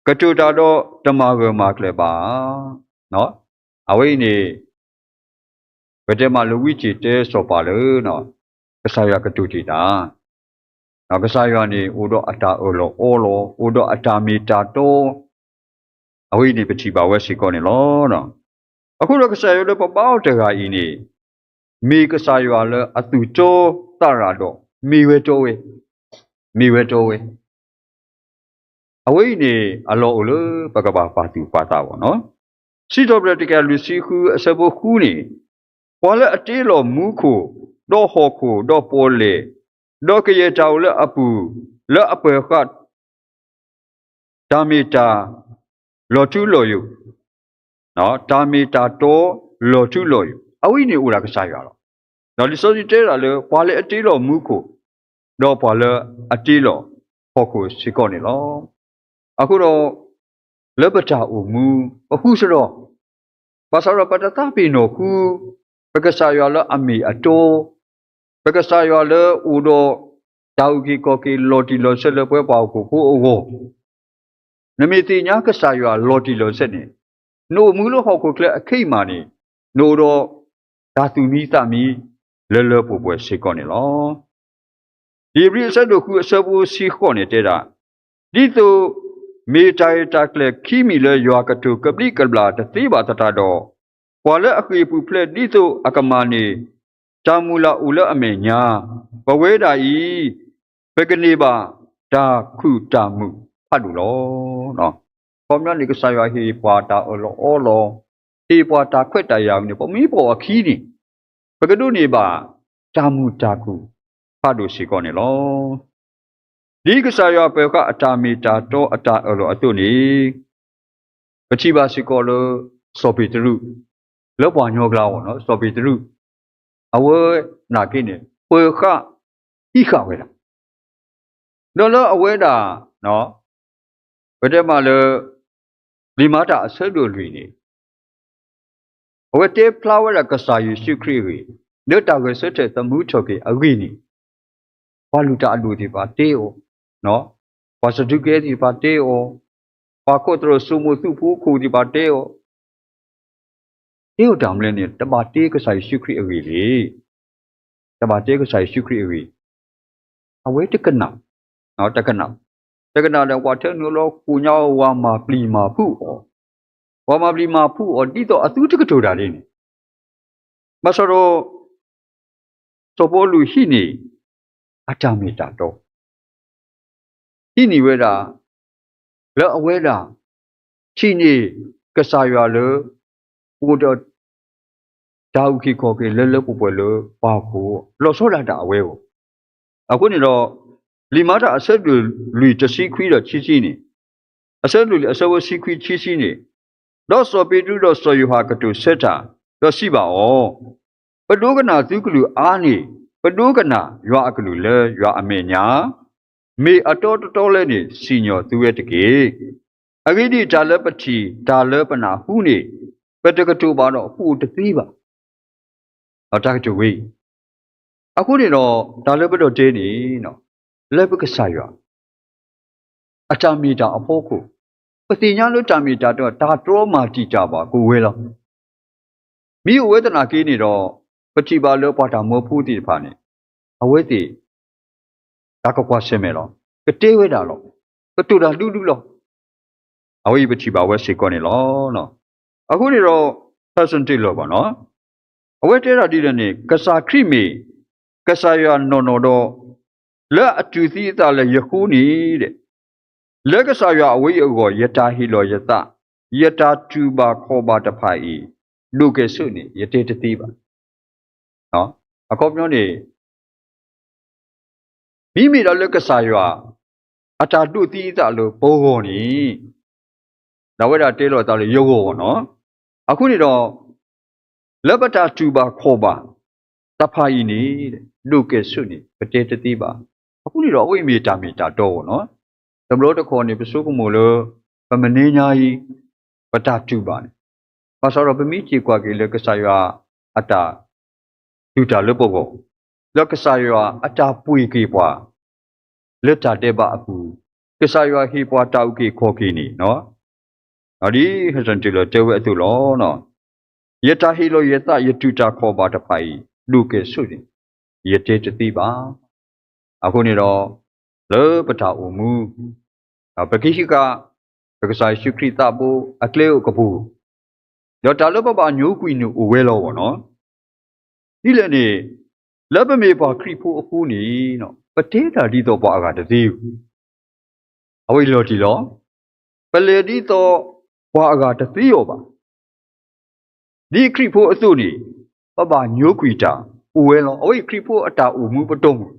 ကတိၤတၢ်ဒီးတမၤဂၢၢ်မၤကျၢၤဘၣ်ဧါ. အဝဲအံၤန့ၣ် ပတဲမးလၢဝံစံးတဲစီၤပၤလၢ ကစၢ်ယွၤကတိၤတ့ၢ်တၢ်, ကစၢ်ယွၤန့ၣ် အိၣ်ဒီးအတၢ်အၢၣ်လီၤအီလီၤ, အိၣ်ဒီးအတၢ်မ့ၢ်တၢ်တီ, အဝဲအံၤန့ၣ် ပထံၣ်ဘၣ်ဝဲစ့ၢ်ကီးန့ၣ်လီၤ. အဃိဒီးကစၢ်ယွၤလၢပဘါအီၤတဂၤအံၤန့ၣ်, မ့ၢ်ကစၢ်ယွၤလၢအသူၣ်တီသးရၤဒီး မ့ၢ်ဝဲတီဝဲ, မ့ၢ်ဝဲတီဝဲ အဝဲအံၤန့ၣ် အလီၢ်အိၣ်လၢပကဘၣ်ပာ်သူၣ်ပာ်သးဘၣ်နီၤ. စံးထီၣ်ပတြၢၤတကယၤလွံၢ်ဆံဃုအဆၢဖိဃုန့ၣ်, ပှၤလၢအတ့လီၤမူခိၣ်, ဒီးဟီၣ်ခိၣ်, ဒီးပီၣ်လဲၣ်, ဒီးကယဲၢ်တၢ်အိၣ်လၢအပူၤ, လၢအပၢၤဃာ် တၢ်မ့ၢ်တၢ်လီၤထူလီၤယိာ်, တၢ်မ့ၢ်တၢ်တီလီၤထူလီၤယိာ်, အဝဲအံၤန့ၣ်အိၣ်ဒၣ်ကစၢ်ယွၤလီၤ. ဒီးလံာ်စီဆှံတဲဒၣ်လၢ ပှၤလၢအတ့လီၤမူခိၣ်, ဒီးပှၤလၢအတ့လီၤဟီၣ်ခိၣ်စ့ၢ်ကီးန့ၣ်လီၤ. အဃိဒီး လၢပတၢ်အိၣ်မူ ပဃုစရီ, ဘၣ်ဆၣ်ဒီးပတသးပ့ၤနီၣ်ဃု ပကစၢ်ယွၤလၢအမ့ၢ်အတီ, ပကစၢ်ယွၤလၢအိၣ်ဒီး တၢ်အုၣ်က့ၤခီၣ်က့ၤလီၤတံၢ်လီၤဆဲးလၢပဝဲပှၤဟီၣ်ခိၣ်ဖိအဂီၢ်, နမ့ၢ်သ့ၣ်ညါကစၢ်ယွၤလီၤတံၢ်လီၤဆဲးန့ၣ်, နအိၣ်မူလၢဟီၣ်ခိၣ်ချၢအခဲအံၤမးန့ၣ်, နအိၣ်ဒီးတၢ်သူၣ်မံသးမံ လၢလၢပှဲၤပှဲၤစ့ၢ်ကီးန့ၣ်လီၤ. ဧ့ၤဘြံၤအဆၢဒိၣ်ဃုအဆၢဖိတဆံဃိးန့ၣ်တဲဒၣ်, ဒ်သိးမ့ၢ်တၢ်ရဲၣ်တၢ်ကျဲၤခံမံၤလၢယွၤကတိၤကဘျံးကဘျၣ်တသ့ဘၣ်သတးဒီး, ပှၤလၢအဃ့ၢ်ပူၤဖျဲးဒ်သိးအကမၣ်န့ၣ်, တၢ်မုၢ်လၢ်အိၣ်လၢအမဲာ်ညါ, ပဝဲဒၣ်အံၤ ပကန့ၢ်ဘၣ်တၢ်ခုၣ်တၢ်မုာ်ဖးဒိၣ်လီၤ. အခီပညီန့ၣ် ကစၢ်ယွၤဟ့ၣ်ပှၤတၢ်အၢၣ်လီၤအီလီၤ, ဟ့ၣ်ပှၤတၢ်ခွဲးတၢ်ယာ်န့ၣ် ပမ့ၢ်ပိာ်အခံန့ၣ်, ပကဒိးန့ၢ်ဘၣ်တၢ်မုာ်တၢ်ခုၣ်ဖးဒိၣ်စ့ၢ်ကီးန့ၣ်လီၤ. ဒ်ကစၢ်ယွၤပၢၤဃာ်အတၢ်မ့ၢ်တၢ်တီအတၢ်အၢၣ်လီၤအသိးန့ၣ်, ပထံၣ်ဘၣ်စ့ၢ်ကီးလၢ စီၤပ့းတရူး, လၢပှၤကညီကျါအဂီၢ်န့ၣ် စီၤပ့းတရူး, အဝဲနာ်က့န့ၣ် ပၢၤဃာ်ဟံးဃာ်ဝဲဒၣ် ဒီးလၢအဝဲဒၣ် ပတဲမးလၢ လံာ်မၤတၢ်အဆၢဒိၣ်လွံၢ်န့ၣ်, အဝဲတဲဖျါဝဲဒၣ်ကစၢ်ယ့ၣ်ၡူးခရံာ်အဂ့ၢ်, လၢတၢ်ဂဲၤဆၢထၢၣ်သမူထီၣ်က့ၤအဂ့ၢ်န့ၣ်, ပှၤလုၢ်တၢ်အဒိၣ်သ့ၣ်တဖၣ်တဲအီၤ, ပှၤစဒူးကဲသ့ၣ်တဖၣ်တဲအီၤ, ပှၤခိးသရိာ်စိမိၤသုးဖိအခိၣ်သ့ၣ်တဖၣ်တဲအီၤ, တဲအီၤတၢ်မနုၤလဲၣ်န့ၣ် တဘၣ်တဲကစၢ်ယ့ၣ်ၡူးခရံာ်အဂ့ၢ်လဲၣ်. တဘၣ်တဲကစၢ်ယ့ၣ်ၡူးခရံာ်အဂ့ၢ်, အဝဲတကနၣ်, တကနၣ်, တကနၣ်ဒီးပှၤထၢနုာ်လီၤဃိာ်ညါအီၤ ဝၤမၤပျံၤမၤဖုးအီၤ, ပှၤမၤပျံၤမၤဖုးအီၤ ဒ်သိးအသုတကတိၤတၢ်ဒ်န့ၣ်, ဘၣ်ဆၣ်ဒီး စီၤပီလူးဟံးန့ၢ် အတၢ်မ့ၢ်တၢ်တီ ဟံးန့ၢ်ဝဲဒၣ် လၢအဝဲဒၣ် ထံၣ်န့ၢ်ကစၢ်ယွၤလၢ အိၣ်ဒီး တၢ်အုၣ်က့ၤခီၣ်က့ၤလၢလၢပှဲၤပှဲၤလၢပှၤဟီၣ်ခိၣ် လီၤဆီဒၣ်တၢ်အဝဲအဂီၢ်, အဃိန့ၣ်ဒီး လံာ်မၤတၢ်အဆၢဒိၣ်လွံၢ်တဆံခွံဒီးခံဆံန့ၣ်, အဆၢဒိၣ်လွံၢ်အဆၢဖိတဆံခွံတဆံန့ၣ်, ဒီးစီၤပ့းတရူးဒီးစီၤယိၤဟၣ်ကတိၤဆၢတၢ်, ဒီးစံးဘၣ်အီၤ, ပဒိကနၣ်သုကလုၢ်အါန့ၢ်, ပဒိကနၣ်ယွၤအကလုၢ်လၢယွၤအမဲာ်ညါ မ့ၢ်အတီတတီလဲၣ်န့ၣ် စံၣ်ညီၣ်သုဝဲတက့ၢ်. အဂ့ၢ်ဒ်အံၤ, တၢ်လၢပထံၣ် တၢ်လၢပနၢ်ဟူန့ၣ် ပတကတိၤဘၣ်ဒီး ပအိၣ်တသ့ဘၣ်. တၢ်ကတိၤဝဲအံၤ, အဃိန့ၣ်ဒီး တၢ်လၢပဒီးတဲန့ၣ် လၢပကစၢ်ယွၤ အတၢ်မ့ၢ်တၢ်အဖီခိၣ်, ပသ့ၣ်ညါလၢတၢ်မ့ၢ်တၢ်တီ တၢ်တြီမၤတံာ်တာ်ဘၣ်ကအိၣ်ဝဲလီၤ. မ့ၢ်အိၣ်ဝဲသနာ်က့န့ၣ်ဒီး ပထံၣ်ဘၣ်လၢပှၤတၢ်မၢဖိသ့ၣ်တဖၣ်န့ၣ် အဝဲသ့ၣ် တၢ်ကကွၢ်ဆၢၣ်မဲာ်လီၤ. ကတဲဝဲဒၣ်လီၤ. ကတိၤတၢ်ဒူဒူလီၤ. အဝဲအံၤပထံၣ်ဘၣ်ဝဲစ့ၢ်ကီးန့ၣ်လီၤ. အဃိန့ၣ်ဒီး Hudson Taylor ဘၣ်နီၤ, အဝဲတဲဒၣ်ဒ်လဲၣ်န့ၣ် ကစၢ်ခရံာ်မ့ၢ် ကစၢ်ယွၤနီၢ်နီၢ်ဒီး လၢအတူၢ်သံအသးလၢယဃိန့ၣ် လၢကစၢ်ယွၤအဝဲအံၤအဂီၢ် ယတၢ်ဟ့ၣ်လီၤယသး, ယတၢ်တူၢ်ဘၣ်ခီၣ်ဘၣ်တဖၣ်အံၤ ဒိၣ်ကဲၣ်ဆိးန့ၣ် ယတဲတသ့ဘၣ်. အခီပညီန့ၣ် မ့မ့ၢ်ဒၣ်လၢကစၢ်ယွၤ အတၢ်ဒိးသံအသးလၢပဂီၢ်န့ၣ် ဒၣ်ဝဲဒၣ်တဲလီၤအသးလၢယဂီၢ်နီၤ, အဃိန့ၣ်ဒီး လၢပတၢ်တူၢ်ဘၣ်ခီၣ်ဘၣ်တဖၣ်အံၤန့ၣ် ဒိၣ်ကဲၣ်ဆိးန့ၣ် ပတဲတသ့ဘၣ်. အဃိန့ၣ်ဒီး အဝဲအံၤမ့ၢ်တၢ်မ့ၢ်တၢ်တီအဂီၢ်နီၤ, တဘျီတခီၣ်န့ၣ် ပဆိကမိၣ်လၢ ပမနုၤညါအံၤ ပတၢ်တူၢ်ဘၣ်န့ၣ်, ဘၣ်ဆၣ်ဒီးပမ့ၢ်စ့ၢ်ကီးကွၢ်က့ၤလၢကစၢ်ယွၤအတၢ် တူၢ်တၢ်လၢပဂီၢ်, လၢကစၢ်ယွၤအတၢ်ပှ့ၤက့ၤပှၤ လၢတၢ်ဒဲးဘးအပူၤ, ကစၢ်ယွၤဟ့ၣ်ပှၤတၢ်အုၣ်က့ၤခီၣ်က့ၤန့ၣ်, ဒ် Hudson Taylor တဲဝဲအသိးလီၤ. ယတၢ်ဟ့ၣ်လီၤယသး ယတူၢ်တၢ်ခီၣ်ဘၣ်တဖၣ်အံၤ ဒိၣ်ကဲၣ်ဆိးန့ၣ် ယတဲတသ့ဘၣ်. အဃိန့ၣ်ဒီး လၢပတၢ်အိၣ်မူ ပကဟံးဃာ် ပကစၢ်ယ့ၣ်ၡူးခရံာ်သးဘိအကျဲအိၣ်ကပူၤ, ဒီးတၢ်လၢပဘၣ်ညိကွံာ်န့ၣ်အိၣ်ဝဲလီၤဘၣ်နီၤ. ဒ်လဲၣ်န့ၣ် လၢပမ့ၢ်ပှၤခရံာ်ဖိအဃိန့ၣ် ပတဲတၢ်ဒ်သိးပှၤအဂၤတသ့ဘၣ်. အဝဲအံၤလီၤတံၢ်လီၤ. ပလဲၤဒ်သိးပှၤအဂၤတသ့အီၤဘၣ်. ဒ်ခရံာ်ဖိအသိးန့ၣ် ပဘၣ်ညိကွံာ်တၢ်အိၣ်ဝဲလီၤ. အဝဲအံၤခရံာ်ဖိအတၢ်အိၣ်မူပတီၢ်မုၢ်,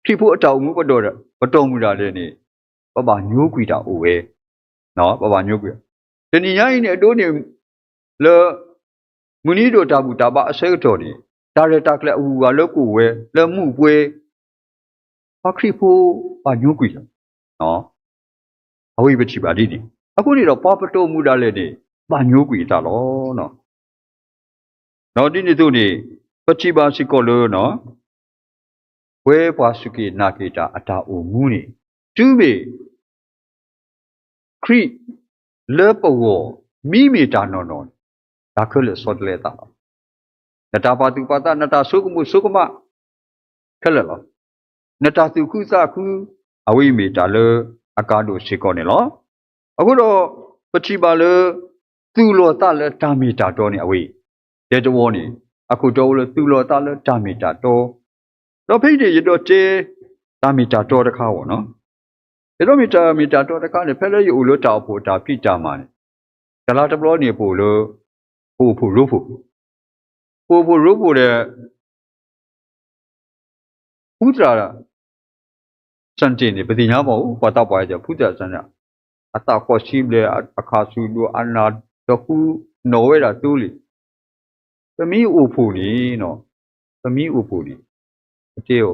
ခရံာ်ဖိအတၢ်အိၣ်မူပတီၢ်မုၢ်ဒၣ်လဲာ်န့ၣ် ပဘၣ်ညိကွံာ်တၢ်အိၣ်ဝဲ, ပဘၣ်ညိကွံာ်. တနံၤညါအံၤန့ၣ် အဒိန့ၣ် လၢ မုၢ်နံၤဒိၣ်တၢ်ဘူၣ်တၢ်ဘါအဆၢကတီၢ်န့ၣ် တၢ်ရဲၣ်တၢ်ကျဲၤအဂုၤအဂၤလၢကအိၣ်ဝဲ လၢမူးပွဲ ပှၤခရံာ်ဖိဘၣ်ညိကွံာ်လီၤ. အဝဲအံၤပထံၣ်ဘၣ်ဒ်န့ၣ် အဃိန့ၣ်ဒီး ပှၤပတီၢ်မုၢ်ဒၣ်လဲာ်န့ၣ် ဘၣ်ညိကွံာ်အသးလီၤ. ဒီးဒ်န့ၣ်အသိးန့ၣ် ပထံၣ်ဘၣ်စ့ၢ်ကီးလၢ ပဝဲပှၤစူၢ်က့ၤနာ်က့ၤတၢ်အတၢ်အိၣ်မူန့ၣ် တုၤမ့ၢ် ခရံာ်လၢပဂီၢ် မ့မ့ၢ်တၢ်နီၢ်နီၢ်န့ၣ် တၢ်ခဲလၢာ်ဆီတလဲအသးလီၤ. နတၢ်ပာ်သူၣ်ပာ်သး နတၢ်ဆိကမိၣ်ဆိကမး ခဲလၢာ်လီၤ. နတၢ်သူၣ်ခုသးခု အဝဲအံၤမ့ၢ်တၢ်လၢအကါဒိၣ်စ့ၢ်ကီးန့ၣ်လီၤ. အဃိဒီး ပထံၣ်ဘၣ်လၢ သူၣ်လီၤသးလၢတၢ်မ့ၢ်တၢ်တီန့ၣ် အဝဲအံၤ တဲတဝီန့ၣ် အခိၣ်တီအိၣ်လၢသူၣ်လီၤသးလၢတၢ်မ့ၢ်တၢ်တီ ဒီးဖဲအံၤန့ၣ် ယဒိးတဲ တၢ်မ့ၢ်တၢ်တီတခါအဂီၢ်နီၤ. ယဒိးမ့ၢ်တၢ်မ့ၢ်တၢ်တီတခါန့ၣ် ဖဲလၢယအိၣ်လၢတၢ်အိၣ်ဖှိၣ်တၢ်ဖံးတၢ်မၤန့ၣ် တလါတဘျီန့ၣ် ပအိၣ်လၢ ပအိၣ်ဖှိၣ်ရိဖှိၣ်, ပအိၣ်ဖှိၣ်ရိဖှိၣ်ဒီး ဖုသရၣ် Sunday န့ၣ် ပသ့ၣ်ညါဘၣ်အိၣ် ပှၤသးပှၢ်တဲ ဖုသရၣ် Sunday အသးကီၢ်ဆံဘျဲၣ် အခးဆူၣ်ဒိၣ် အနၢ်တဃူနီၣ်ဝဲဒၣ်သိလံ, ပမ့ၢ်အိၣ်ဖှိၣ်န့ၣ်, ပမ့ၢ်အိၣ်ဖှိၣ်န့ၣ် ပတဲအီၤ,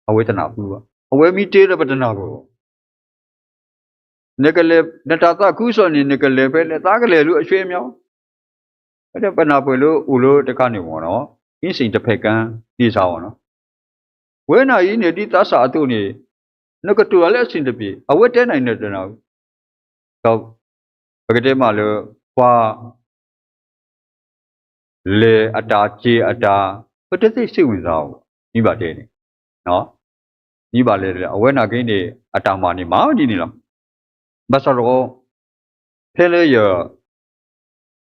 အဝဲတနၢ်ဟူဘၣ်, အဝဲမ့ၢ်တဲဒီးပတနၢ်ပၢၢ်ဘၣ်. နကလဲၤ နတၢ်သးခုကစီၣ်န့ၣ် နကလဲၤဖဲလဲၣ် သးကလဲၤလၢအဆွဲမၠီ, ပနၢ်ပၢၢ်လၢအိၣ်လၢတခါန့ၣ်မ့ၢ်နီၤ, အ့စ့ၣ်တဖဲးကၢ သ့ၣ်စၢ်အီၤနီၤ, ဝဲနၤအံၤန့ၣ် ဒ်သးစၢ်အသိးန့ၣ် နကတိၤတၢ်လၢအဆ့ၣ်တပ့ၤ အဝဲတဲနၤအံၤနတနၢ်ဟူ, ဒီးပကတဲမးလၢ ပှၤ လဲၤအတၢ်စဲၤအတၢ် ပတသ့စ့ၣ်ဝံၤသးအီၤ, မ့ၢ်ဘၣ်တဲန့ၣ်, မ့ၢ်ဘၣ်လဲၤ အဝဲနာ်က့န့ၣ် အတၢ်မၤန့ၣ်မၤဒ်န့ၣ်လီၤ. ဘၣ်ဆၣ်ဒီး ဖဲလၢယ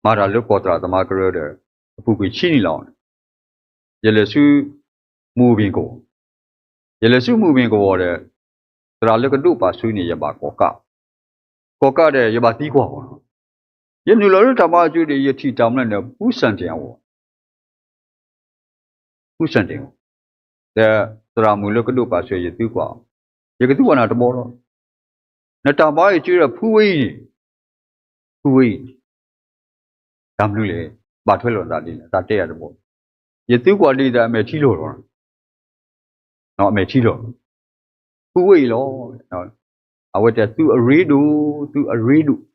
မၤတၢ်လၢကီၢ်သရၣ်သမါကရၢဒီး အပူၤကွံာ်ဆံနံၣ်လီၤ. ယလဲၤဆူ မူၤဘ့ၣ်ကဝီၤ, ယလဲၤဆူမူၤဘ့ၣ်ကဝီၤဒီး သရၣ်လၢကဒိးပာ်ဆူန့ၣ် ယဘၣ်ကီၣ်ကး, ကီၣ်ကးဒီး ယဘၣ်သံကွၢ်အီၤ, ယနုာ်လီၤလၢတၢ်ဘါအစုဒီး ယထံၣ်တၢ်မနုၤန့ၣ် ဖုစၣ်တ့ၢ်အဂီၢ် ဖုစၣ်တ့ၢ်အဂီၢ်, ဒီးသရၣ်မုၣ်လၢကဒိးပာ်ဆူ ယသံကွၢ်အီၤ, ယကသံကွၢ်နၤတဘျီလီၤ. နတၢ်ဘါအံၤစုဒီးဖုဝဲအံၤန့ၣ်, ဖုဝဲအံၤန့ၣ် တၢ်မနုၤလဲၣ်, ဘၣ်ထွဲလိာ်သးဒ်လဲၣ်, တၢ်တဲယၤတဘျီ, ယသံကွၢ်ဒ်သိးအမဲာ်ထံလီၤလီၤ, အမဲာ်ထံလီၤလီၤ, ဖုဝဲအံၤလီၤ, အဝဲတဲသုအရ့ဒိၣ်, သုအရ့ဒိၣ်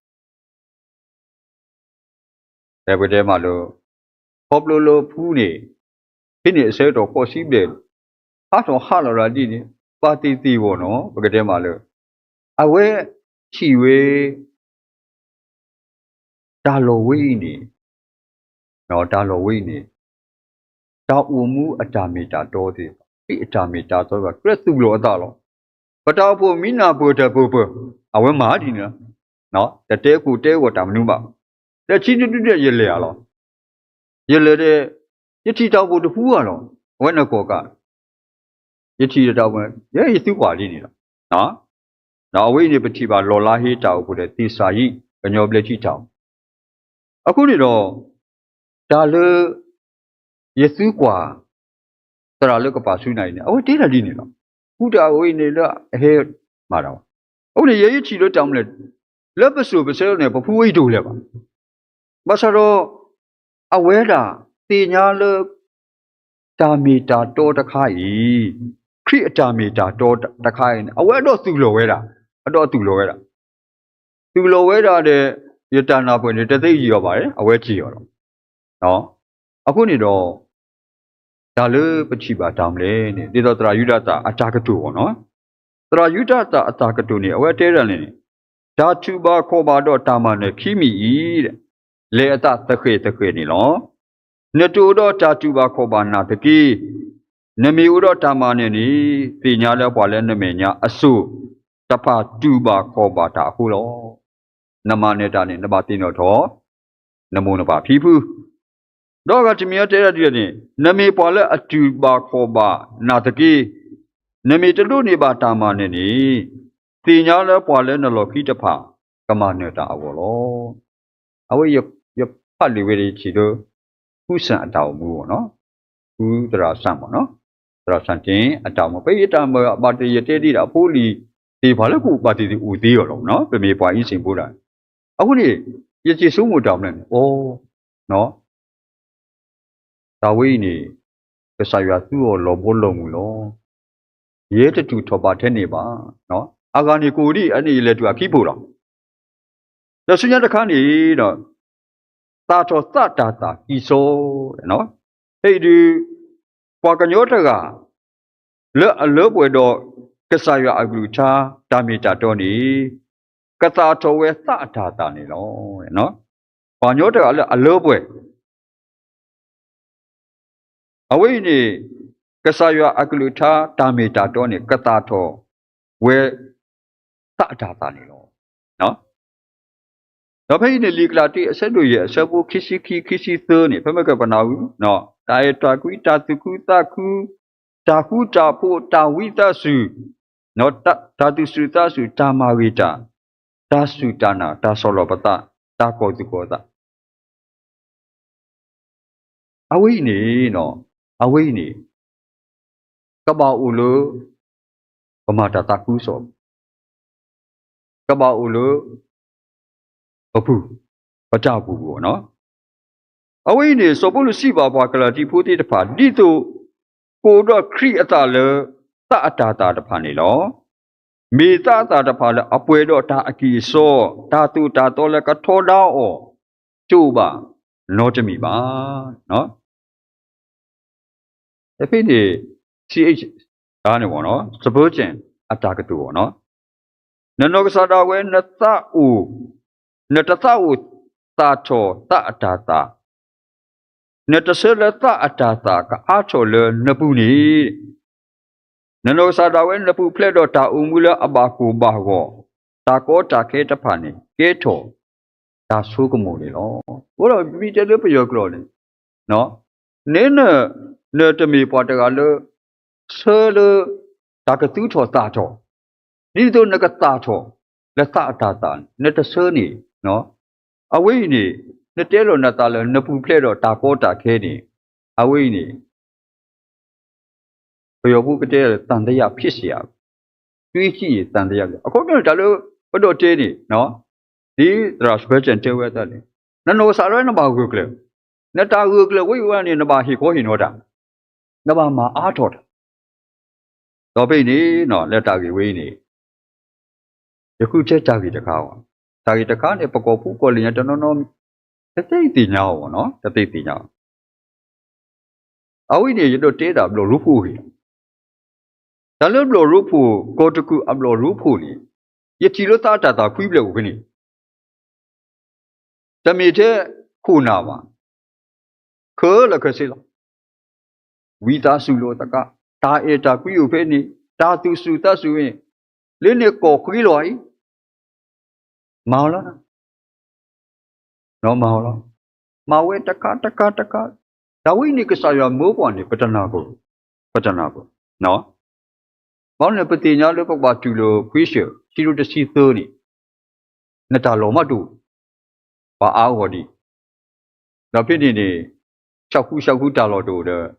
တဲပတဲမးလၢ ခီဖျိလၢဖုန့ၣ် ဟံးန့ၢ်အဆၢကတီၢ်ကီၢ်စံဘျဲၣ် ဟးထီၣ်ဟးလီၤဒၣ်ဒ်န့ၣ် ဘၣ်သ့ၣ်သ့ၣ်အဂီၢ်နီၤ ပကတဲမးလၢ အဝဲထံၣ်ဝဲ တၢ်လီၢ်ဝဲအံၤန့ၣ်, တၢ်လီၢ်ဝဲအံၤန့ၣ် တၢ်အိၣ်မူအတၢ်မ့ၢ်တၢ်တီသ့ၣ်တဖၣ် ခရံာ်အတၢ်မ့ၢ်တၢ်တီသ့ၣ်တဖၣ် ကြၢးသူၣ်လီၤအသးလီၤ. ပတၢ်အိၣ်ဖှိၣ်မ့ၢ်နၢ်ပၢၢ်တၢ်ပၢၢ်ပၢၢ် အဝဲမၤဒ်န့ၣ်လီၤ. တတဲကိၣ်တဲဂီၤတၢ်မနုၤဘၣ်. ဒီးဆံဒုဒုဒုယလဲၤဧါလီၤ. ယလဲၤဒီး ယထံၣ်တၢ်အိၣ်ဖှိၣ်တဖုဧါလီၤ. အဝဲန့ၣ်ကီၢ်ကး ယထံၣ်တၢ်အိၣ်ဖှိၣ် ယဲယသံကွၢ်ဒ်န့ၣ်လီၤ. ဒီးအဝဲအံၤန့ၣ် ပထံၣ်ဘၣ်လီၤလါဟ့တၢ်အိၣ်ဖှိၣ်ဒီးသ့ၣ်စၢ်ယံၤ ကညီဘျၢထံတၢ်အိၣ်ဖှိၣ် အဃိန့ၣ်ဒီး တၢ်လၢ ယသံကွၢ် သရၣ်လၢကပာ်ဆူနၤအံၤန့ၣ် အဝဲတဲတၢ်ဒ်န့ၣ်လီၤ. ဃုတၢ်အဝဲအံၤန့ၣ်လၢအဟဲမၤတၢ်ဘၣ်. အဃိန့ၣ် ယဲယထံၣ်လၢတၢ်မနုၤလဲၣ် လၢပစိၤပဆၢန့ၣ် ပဖုဝဲအံၤတအိၣ်လၢၤဘၣ်. ဘၣ်ဆၣ်ဒီး အဝဲဒၣ်သ့ၣ်ညါလၢ တၢ်မ့ၢ်တၢ်တီတခါအံၤ, ခရံာ်အတၢ်မ့ၢ်တၢ်တီတခါအံၤန့ၣ် အဝဲအဒီးသူၣ်လီၤဝဲဒၣ်, အဒီးသူၣ်လီၤဝဲဒၣ်, သူၣ်လီၤဝဲဒၣ်ဒီး ယတၢ်နၢ်ပၢၢ်န့ၣ် တသ့ယံာ်အီၤဘၣ်, အဝဲစံးအီၤလီၤ. အဃိန့ၣ်ဒီး တၢ်လၢပထံၣ်ဘၣ်တၢ်မနုၤလဲၣ်န့ၣ် ဒ်သိးသရၣ်ယူဒၤသၣ်အတၢ်ကတိၤအဂီၢ်နီၤ, သရၣ်ယူဒၤသၣ်အတၢ်ကတိၤန့ၣ် အဝဲတဲဒၣ်လဲၣ်န့ၣ်, တၢ်တူၢ်ဘၣ်ခီၣ်ဘၣ်ဒီးတၢ်မၤနၢၤခံမံၤအံၤ, လဲၤအသးသဃဲၤသဃဲၤန့ၣ်လီၤ. နတအိၣ်ဒီးတၢ်တူၢ်ဘၣ်ခီၣ်ဘၣ်နာ်သက့, နမ့ၢ်အိၣ်ဒီးတၢ်မၤနၢၤန့ၣ် သ့ၣ်ညါလၢပှၤလၢနမဲာ်ညါအစိၤတဖၣ်တူၢ်ဘၣ်ခီၣ်ဘၣ်တၢ်အဃိလီၤ. နမၤနၢၤတၢ်န့ၣ် နဘၣ်သ့ၣ်နီၣ်ထီၣ် နမိၢ်နပၢ်ဖံဖု ဒီးအဂၤတမံၤအံၤတဲဒၣ်ဒ်လဲၣ်န့ၣ်, နမ့ၢ်ပှၤလၢအတူၢ်ဘၣ်ခီၣ်ဘၣ်နာ်သက့, နမ့ၢ်တဒိးန့ၢ်ဘၣ်တၢ်မၤနၢၤန့ၣ်, သ့ၣ်ညါလၢပှၤလၢနလီၢ်ခံတဖၣ် ကမၤနၢၤတၢ်အဂီၢ်လီၤ. အဝဲယ ဖးလံာ်ဝဲဒၣ်ယထံၣ်လၢ ဖုစၣ်အတၢ်အိၣ်မူအီၤနီၤ, ဖုသရၣ်စၣ်မ့ၢ်နီၤ, သရၣ်စၣ်တ့ၢ်အတၢ်အိၣ်မူ ဖဲအံၤတၢ်မၤဘၣ်တ့ၢ်ယတဲဒ်ဒီး အဖိလံၤသ့ၣ်တဖၣ်လၢကအိၣ်ဘၣ်တ့ၢ်သ့ၣ်အိၣ်သ့အီၤလီၤနီၤ, ပမ့ၢ်ပှၤအံစ့ၣ်ဖိဒၣ်, အဃိန့ၣ် ယစံးဆိကမိၣ်တၢ်မနုၤန့ၣ် အိ တၢ်ဝဲအံၤန့ၣ် ကစၢ်ယွၤသူအီၤလီၤဘီလီၤမုၢ်လီၤ. ယဲတတူၢ်ထီၣ်ဘးထဲန့ၣ်ဘၣ်. အဂၤန့ၣ်ကိးဒံး အန့ၣ်ယလဲၤတုၤအခံပူၤလီၤ. ဒီးဆူညါတခါန့ၣ်ဒီး သၣ်ထီၣ်သးတၢ်သၣ်ကံၢ်စီ, ဖဲအံၤဒုး ပှၤကညီတဂၤ လၢအလၢပှဲၤဒီး ကစၢ်ယွၤအကလုၢ်ကထါ တၢ်မ့ၢ်တၢ်တီန့ၣ် ကသၣ်ထီၣ်ဝဲသးအတၢ်သၣ်န့ၣ်လီၤ. ပှၤကညီတဂၤလၢအလၢပှဲၤ အဝဲအံၤန့ၣ် ကစၢ်ယွၤအကလုၢ်ကထါတၢ်မ့ၢ်တၢ်တီန့ၣ် ကသၣ်ထီၣ်ဝဲ သးအတၢ်သၣ်န့ၣ်လီၤ. ဒီးဖဲအံၤန့ၣ် လံာ်ကလၤတံ အဆၢဒိၣ်ယဲၢ် အဆၢဖိခံဆံခံ ခံဆံသၢန့ၣ် ဖဲမ့ၢ်ကပနၢ်ဟူ တၢ်အဲၣ်တၢ်ကွံ တၢ်သူၣ်ခုသးခု တၢ်ဃူတၢ်ဖိး တၢ်ဝံသးစူၤ တၢ်သူၣ်စူၤသးစူၤ တၢ်မၤဂ့ၤတၢ် တၢ်စူၢ်တၢ်နာ် တၢ်ဆီၣ်လီၤပသး တၢ်ကီၢ်သူၣ်ကီၢ်သး အဝဲအံၤန့ၣ် အဝဲအံၤန့ၣ် ကဘၣ်အိၣ်လၢ ပမၤတၢ်သးခုကစီၣ် ကဘၣ်အိၣ်လၢ ပပူၤ ပတၢ်အိၣ်ဖှိၣ်ပူၤနီၤ. အဝဲအံၤန့ၣ် စီၤပီလူးစံးဘၣ်ပှၤကလၤတံဖိသ့ၣ်တဖၣ် ဒ်သိး ကအိၣ်ဒီးခရံာ်အသးလၢ သးအတၢ်သၣ်တဖၣ်န့ၣ်လီၤ. မ့ၢ်သးအသၣ်တဖၣ်လၢအပှဲၤဒီးတၢ်အကံၢ်အစီ, တၢ်သိၣ်တၢ်သီလၢကထီဒါအီၤ တအိၣ်ဘၣ်နီတမံၤဘၣ်. ဖဲန့ၣ် Spurgeon အတၢ်ကတိၤအီၤနီၤ, နနီၢ်ကစၢ်ဒၣ်ဝဲ နသးအိၣ်, နတသးအိၣ်သၣ်ထီၣ်သးအတၢ်သၣ်, နတဆၢလၢသးအတၢ်သၣ်ကအါထီၣ်လၢနပူၤန့ၣ် နနီၢ်ကစၢ်ဒၣ်ဝဲ နပူၤဖျဲးဒီးတၢ်အိၣ်မူလၢအဘၣ်ကိၢ်ဘၣ်ဂီၤ, တၢ်ကီတၢ်ခဲတဖၣ်န့ၣ် ကဲထီၣ်တၢ်ဆိကမိၣ်န့ၣ်လီၤ. အဃိဒီး ပမ့ၢ်တဲလၢပယီၤကျိာ်န့ၣ်, န့ၣ် နတမ့ၢ်ပှၤတဂၤလၢ ဆၢလၢ တၢ်ကသူၣ်ထီၣ်သၣ်ထီၣ်, ဒ်သိးနကသၣ်ထီၣ် လၢသးအတၢ်သၣ်န့ၣ် နတဆၢန့ၣ်, အဝဲအံၤန့ၣ် နတဲလီၤနသးလၢနပူၤဖျဲးဒီးတၢ်ကီတၢ်ခဲန့ၣ်, အဝဲအံၤန့ၣ် ပယီၤဖိကတဲလၢ သံသယဖြစ်စရာ, တွေးကြည့်ရင် သံသယဖြစ်စရာ. အခီပညီန့ၣ် တၢ်လၢပဒိးတဲန့ၣ်, ဒ်သရၣ် Spurgeon တဲဝဲအသိးန့ၣ်, နနီၢ်ကစၢ်ဒၣ်ဝဲ နဘၣ်ဂၢၢ်ကျၢၤ, နတၢ်ဂၢၢ်ကျၢၤဝဲအံၤဝဲန့ၣ် နဘၣ်ဟ့ၣ်ခီဟ့ၣ်နီၤတၢ်, နဘၣ်မၤအါထီၣ်တၢ် ဒီးဖဲအံၤန့ၣ် လၢတၢ်ဂ့ၢ်ဝဲအံၤန့ၣ် ယဃုထၢတၢ်ဂ့ၢ်တခါအီၤ, တၢ်ဂ့ၢ်တခါန့ၣ် ပကီၢ်ဖိကီၢ်လံၤညါတနီၤနီၤ တသ့သ့ၣ်ညါအီၤ, တသ့သ့ၣ်ညါအီၤ. အဝဲအံၤန့ၣ် ယဒိးတဲဒၣ်ဘျီၣ်ရိဖှိၣ်အဂ့ၢ်, တၢ်လၢဘျီၣ်ရိဖှိၣ် ကီၢ်တကူၣ်အဘျီၣ်ရိဖှိၣ်န့ၣ် ယထံၣ်လၢသးအတၢ်သၣ်ခွံဖျၢၣ်အိၣ်ဖဲန့ၣ် တမ့ၢ်ထဲခိၣ်နၢ်ဘၣ်, ခဲလၢာ်ခဲဆ့လီၤ. ဝံသးစူၤလိာ်သးကါ, တၢ်အဲၣ်တၢ်ကွံအိၣ်ဖဲန့ၣ်, တၢ်သူၣ်စူၤသးစူၤန့ၣ်, လၢန့ၣ်ကီၢ်ဃ့လီၤအံၤ, မၤအီၤလီၤ, မၤအီၤလီၤ. မၤဝဲတခါတခါတခါ, တၢ်ဝဲအံၤန့ၣ် ကစၢ်ယွၤမၢပှၤန့ၣ် ပတနၢ်ပၢၢ်, ပတနၢ်ပၢၢ်. ဘၣ်မနုၤလဲၣ် ပသ့ၣ်ညါလၢပကဘၣ်တူၢ်လိာ်ခွံဆၢၣ် ဆံဒိၣ်တဆံသၢန့ၣ်, နတၢ်လီၢ်မးတအိၣ်, ပှၤအါဂီၢ်ဒံး, ဒီးဖဲန့ၣ်န့ၣ် ဆၣ်ဃူဆၣ်ဃူတၢ်လီၢ်တအိၣ်ဒီး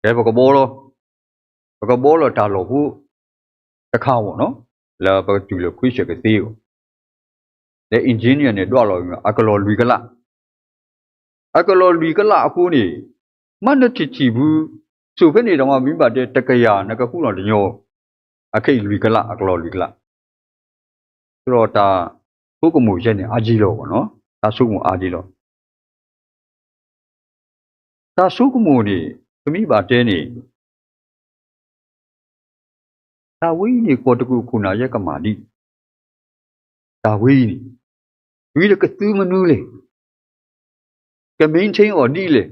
ကဲပကဘီလီၤ, ပကဘီလီၤတၢ်လီၢ်ဖိတခါအဂီၢ်နီၤ, လၢပကတူၢ်လိာ်ခွံဆၢၣ်ကသ့အဂီၢ်, လၢ engineer န့ၣ် ဒွးလီၤအကလီၢ်လွံၢ်ကလး, အကလီၢ်လွံၢ်ကလးအဃိန့ၣ်, မ့ၢ်နထံၣ်ထံၣ်ဘု, ဆိၣ်ဖဲန့ၣ်ဒီးမ့ၢ်ဘၣ်တဲတကယၤ နကဃူလီၤတညီ, အခဲအံၤလွံၢ်ကလး အကလီၢ်လွံၢ်ကလး, ဒီးတၢ်ဆိကမိၣ်ယဲန့ၣ် အါကံလီၤနီၤ, တၢ်ဆိကမိၣ်အါကံလီၤ. တၢ်ဆိကမိၣ်န့ၣ် ပမ့ၢ်ဘၣ်တဲန့ၣ် တၢ်ဝဲအံၤန့ၣ် ကီၢ်တကူၣ်ခိၣ်နၢ်ယဲကမၤဒ်လဲၣ်, တၢ်ဝဲအံၤန့ၣ် ဝံၤဒီးကသုမနုၤလဲၣ်, က maintain အီၤဒ်လဲၣ်,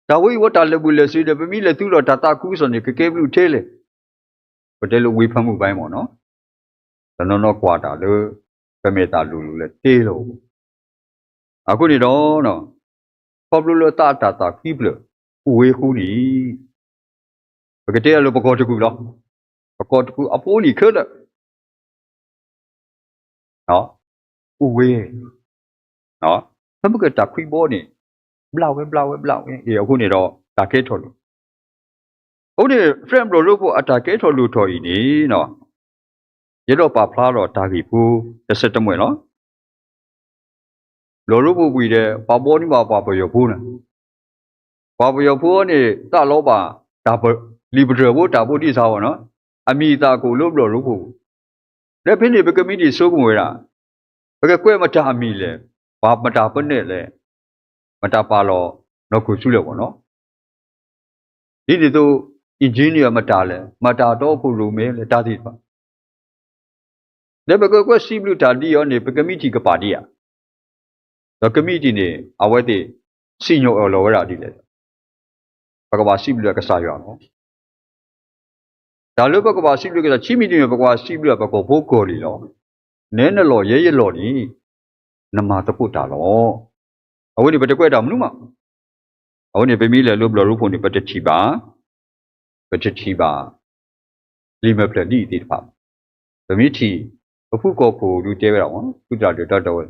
တၢ်ဝဲအံၤဝဲတၢ်လဲၤဘူးလဲၤဆ့ဒီး ပမ့ၢ်လဲၤသူလီၤတၢ်သးခုကစီၣ်န့ၣ် ကကဲဘျုးထဲလဲၣ်, ပတဲလၢဝ့ၢ်ဖၢမုၢ်ဘၣ်မ့ၢ်နီၤ, တနီၤနီၤကွၢ်တၢ်လၢ ပမဲာ်သၣ်လိၤလိၤလၢတဲလီၤ. အဃိန့ၣ်ဒီး ခီဖျိလၢသးအတၢ်သၣ်ခံဖျၢၣ် အိၣ်ဝဲအဃိန့ၣ် ပကတဲအလၢပကီၢ်တကူၣ်လီၤ. ပကီၢ်တကူၣ်အဖိအလံၤခဲလၢာ် အိၣ်ဝဲ, အိၣ်ဝဲ ဖဲမ့ၢ်ကတၢ်ခွံဘီန့ၣ် ဘျးဝဲဘျးဝဲဘျးဝဲ အ့ၣ် အဃိန့ၣ်ဒီး တၢ်ကဲထီၣ်လိာ် အဃိန့ၣ် French ဘျီၣ်ရိဖှိၣ်အတၢ်ကဲထီၣ်လိာ်ထီၣ်အံၤန့ၣ် ယအဲၣ်ဒိးပာ်ဖျါဒီးတၢ်ဂ့ၢ်ဖိ တဆၢတမှဲလီၤ. ဘျီၣ်ရိဖှိၣ်ပှ့ၤဒီး ပှၤဘီန့ၢ်ဘၣ်ပှၤပယီၤဖိန့ၣ်, ပှၤပယီၤဖိန့ၣ် သးလီဘၣ် တၢ်ပ လံာ်ပတြၢၤဖိတၢ်ဖိဒ်ဆါအီၤနီၤ, အမံၤအသၣ်ကအိၣ်လၢဘျီၣ်ရိဖှိၣ်ပူၤ, ဒီးဖဲန့ၣ် ပကမံးတံာ်ဆိကမိၣ်ဝဲဒၣ် ပကကွဲးမတၤအမံၤလဲၣ်, ပှၤမတၤပနဲၣ်လဲၣ်, မတၤပာ်လီၤနီၢ်ခိၣ်ဆူလဲၣ်အဂီၢ်နီၤ ဒ်န့ၣ်အသိး engineer မတၤလဲၣ်, မတၤတီခိၣ်ရိၣ်မဲလဲၣ် တၢ်သ့ၣ်တဖၣ်, ဒီးပကကွဲးစံးဘျုးတၢ်ဒ်အံၤန့ၣ် ပကမံးတံာ်ကပာ်ဒံးဧါ, ဒီးကမံးတံာ်န့ၣ် အဝဲသ့ၣ် စံၣ်ညီၣ်အၢၣ်လီၤဝဲဒၣ်ဒ်လဲၣ်, ပကဘၣ်စံးဘျုးကစၢ်ယွၤလီၤ. တၢ်လၢပကဘၣ်စံးဘျုးကစၢ် ခံမံၤတမံၤ ပကဘၣ်စံးဘျုးပှၤကီၢ်ဖိကီၢ်လံၤလီၤ. နဲနလီၢ်ယဲယလီၢ်န့ၣ် နမၤသကိးတၢ်လီၤ. အဝဲန့ၣ် ပတကွဲးတၢ်မနုၤမး, အဝဲန့ၣ် ပမ့ၢ်လဲၤလၢဘျီၣ်ရိဖှိၣ်န့ၣ် ပတထံၣ်ဘၣ်, ပတထံၣ်ဘၣ် လံာ်မဲာ်ဖျၢၣ်ဒ်အံၤသ့ၣ်တဖၣ်, ပမ့ၢ်ထံၣ် ပဖုကီၢ်ခိၣ်ဒုးတဲဝဲဒၣ် ဖုသရၣ်ဒိၣ်တီတီဝဲ,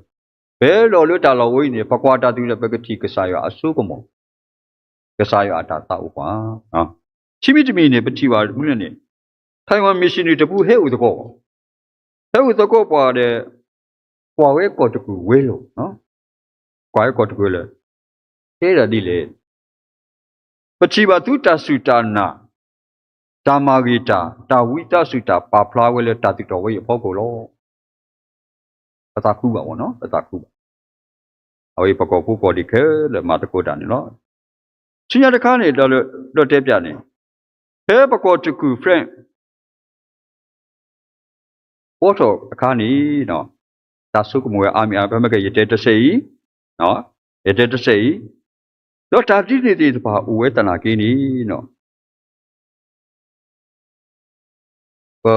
ပလီၢ်လၢတၢ်လီၢ်ဝဲအံၤန့ၣ် ပကွၢ်တၢ်သ့ဒီး ပကထံၣ်ကစၢ်ယွၤအစိကမီၤ, ကစၢ်ယွၤအတၢ်သးအိၣ်ပှၤ ခံမံၤတမံၤန့ၣ် ပထံၣ်ဘၣ်မနုၤလဲၣ်န့ၣ် Taiwan missionary တပူၤဟဲအိၣ်သကိး, ဟဲအိၣ်သကိးပှၤဒီး ကွၢ်ဝဲကီၢ်တကူၣ်ဝဲလီၤ, ကွၢ်ဝဲကီၢ်တကူၣ်လၢ တဲဒၣ်ဒ်လဲၣ်, ပထံၣ်ဘၣ်သုတၢ်စူၢ်တၢ်နာ်, တၢ်မၤဂ့ၤတၢ်, တၢ်ဝံသးစူၤတၢ် ပာ်ဖျါဝဲလၢတၢ်သူၣ်ထီၣ်ဝဲအံၤအဖီခိၣ်လီၤ. ပသးခုဘၣ်ဝဲနီၤ, ပသးခုဘၣ်. အဝဲပကီၢ်ဖိကီၢ်လံၤခဲလၢာ်မၤသကိးတၢ်န့ၣ်လီၤ. ဆူညါတခါန့ၣ် ဒီးတဲပၠးန့ၣ်, ဖဲပကီၢ်တကူၣ် French ဘီထီၣ်အခါန့ၣ်, တၢ်ဆိကမိၣ်ဝဲအါမံၤအါ ဖဲမ့ၢ်ကယတဲတစဲးအံၤ, ယတဲတစဲးအံၤ, ဒီးတၢ်ဒ်န့ၣ်သ့ၣ်တဖၣ်အိၣ်ဝဲသနာ်က့န့ၣ် ပ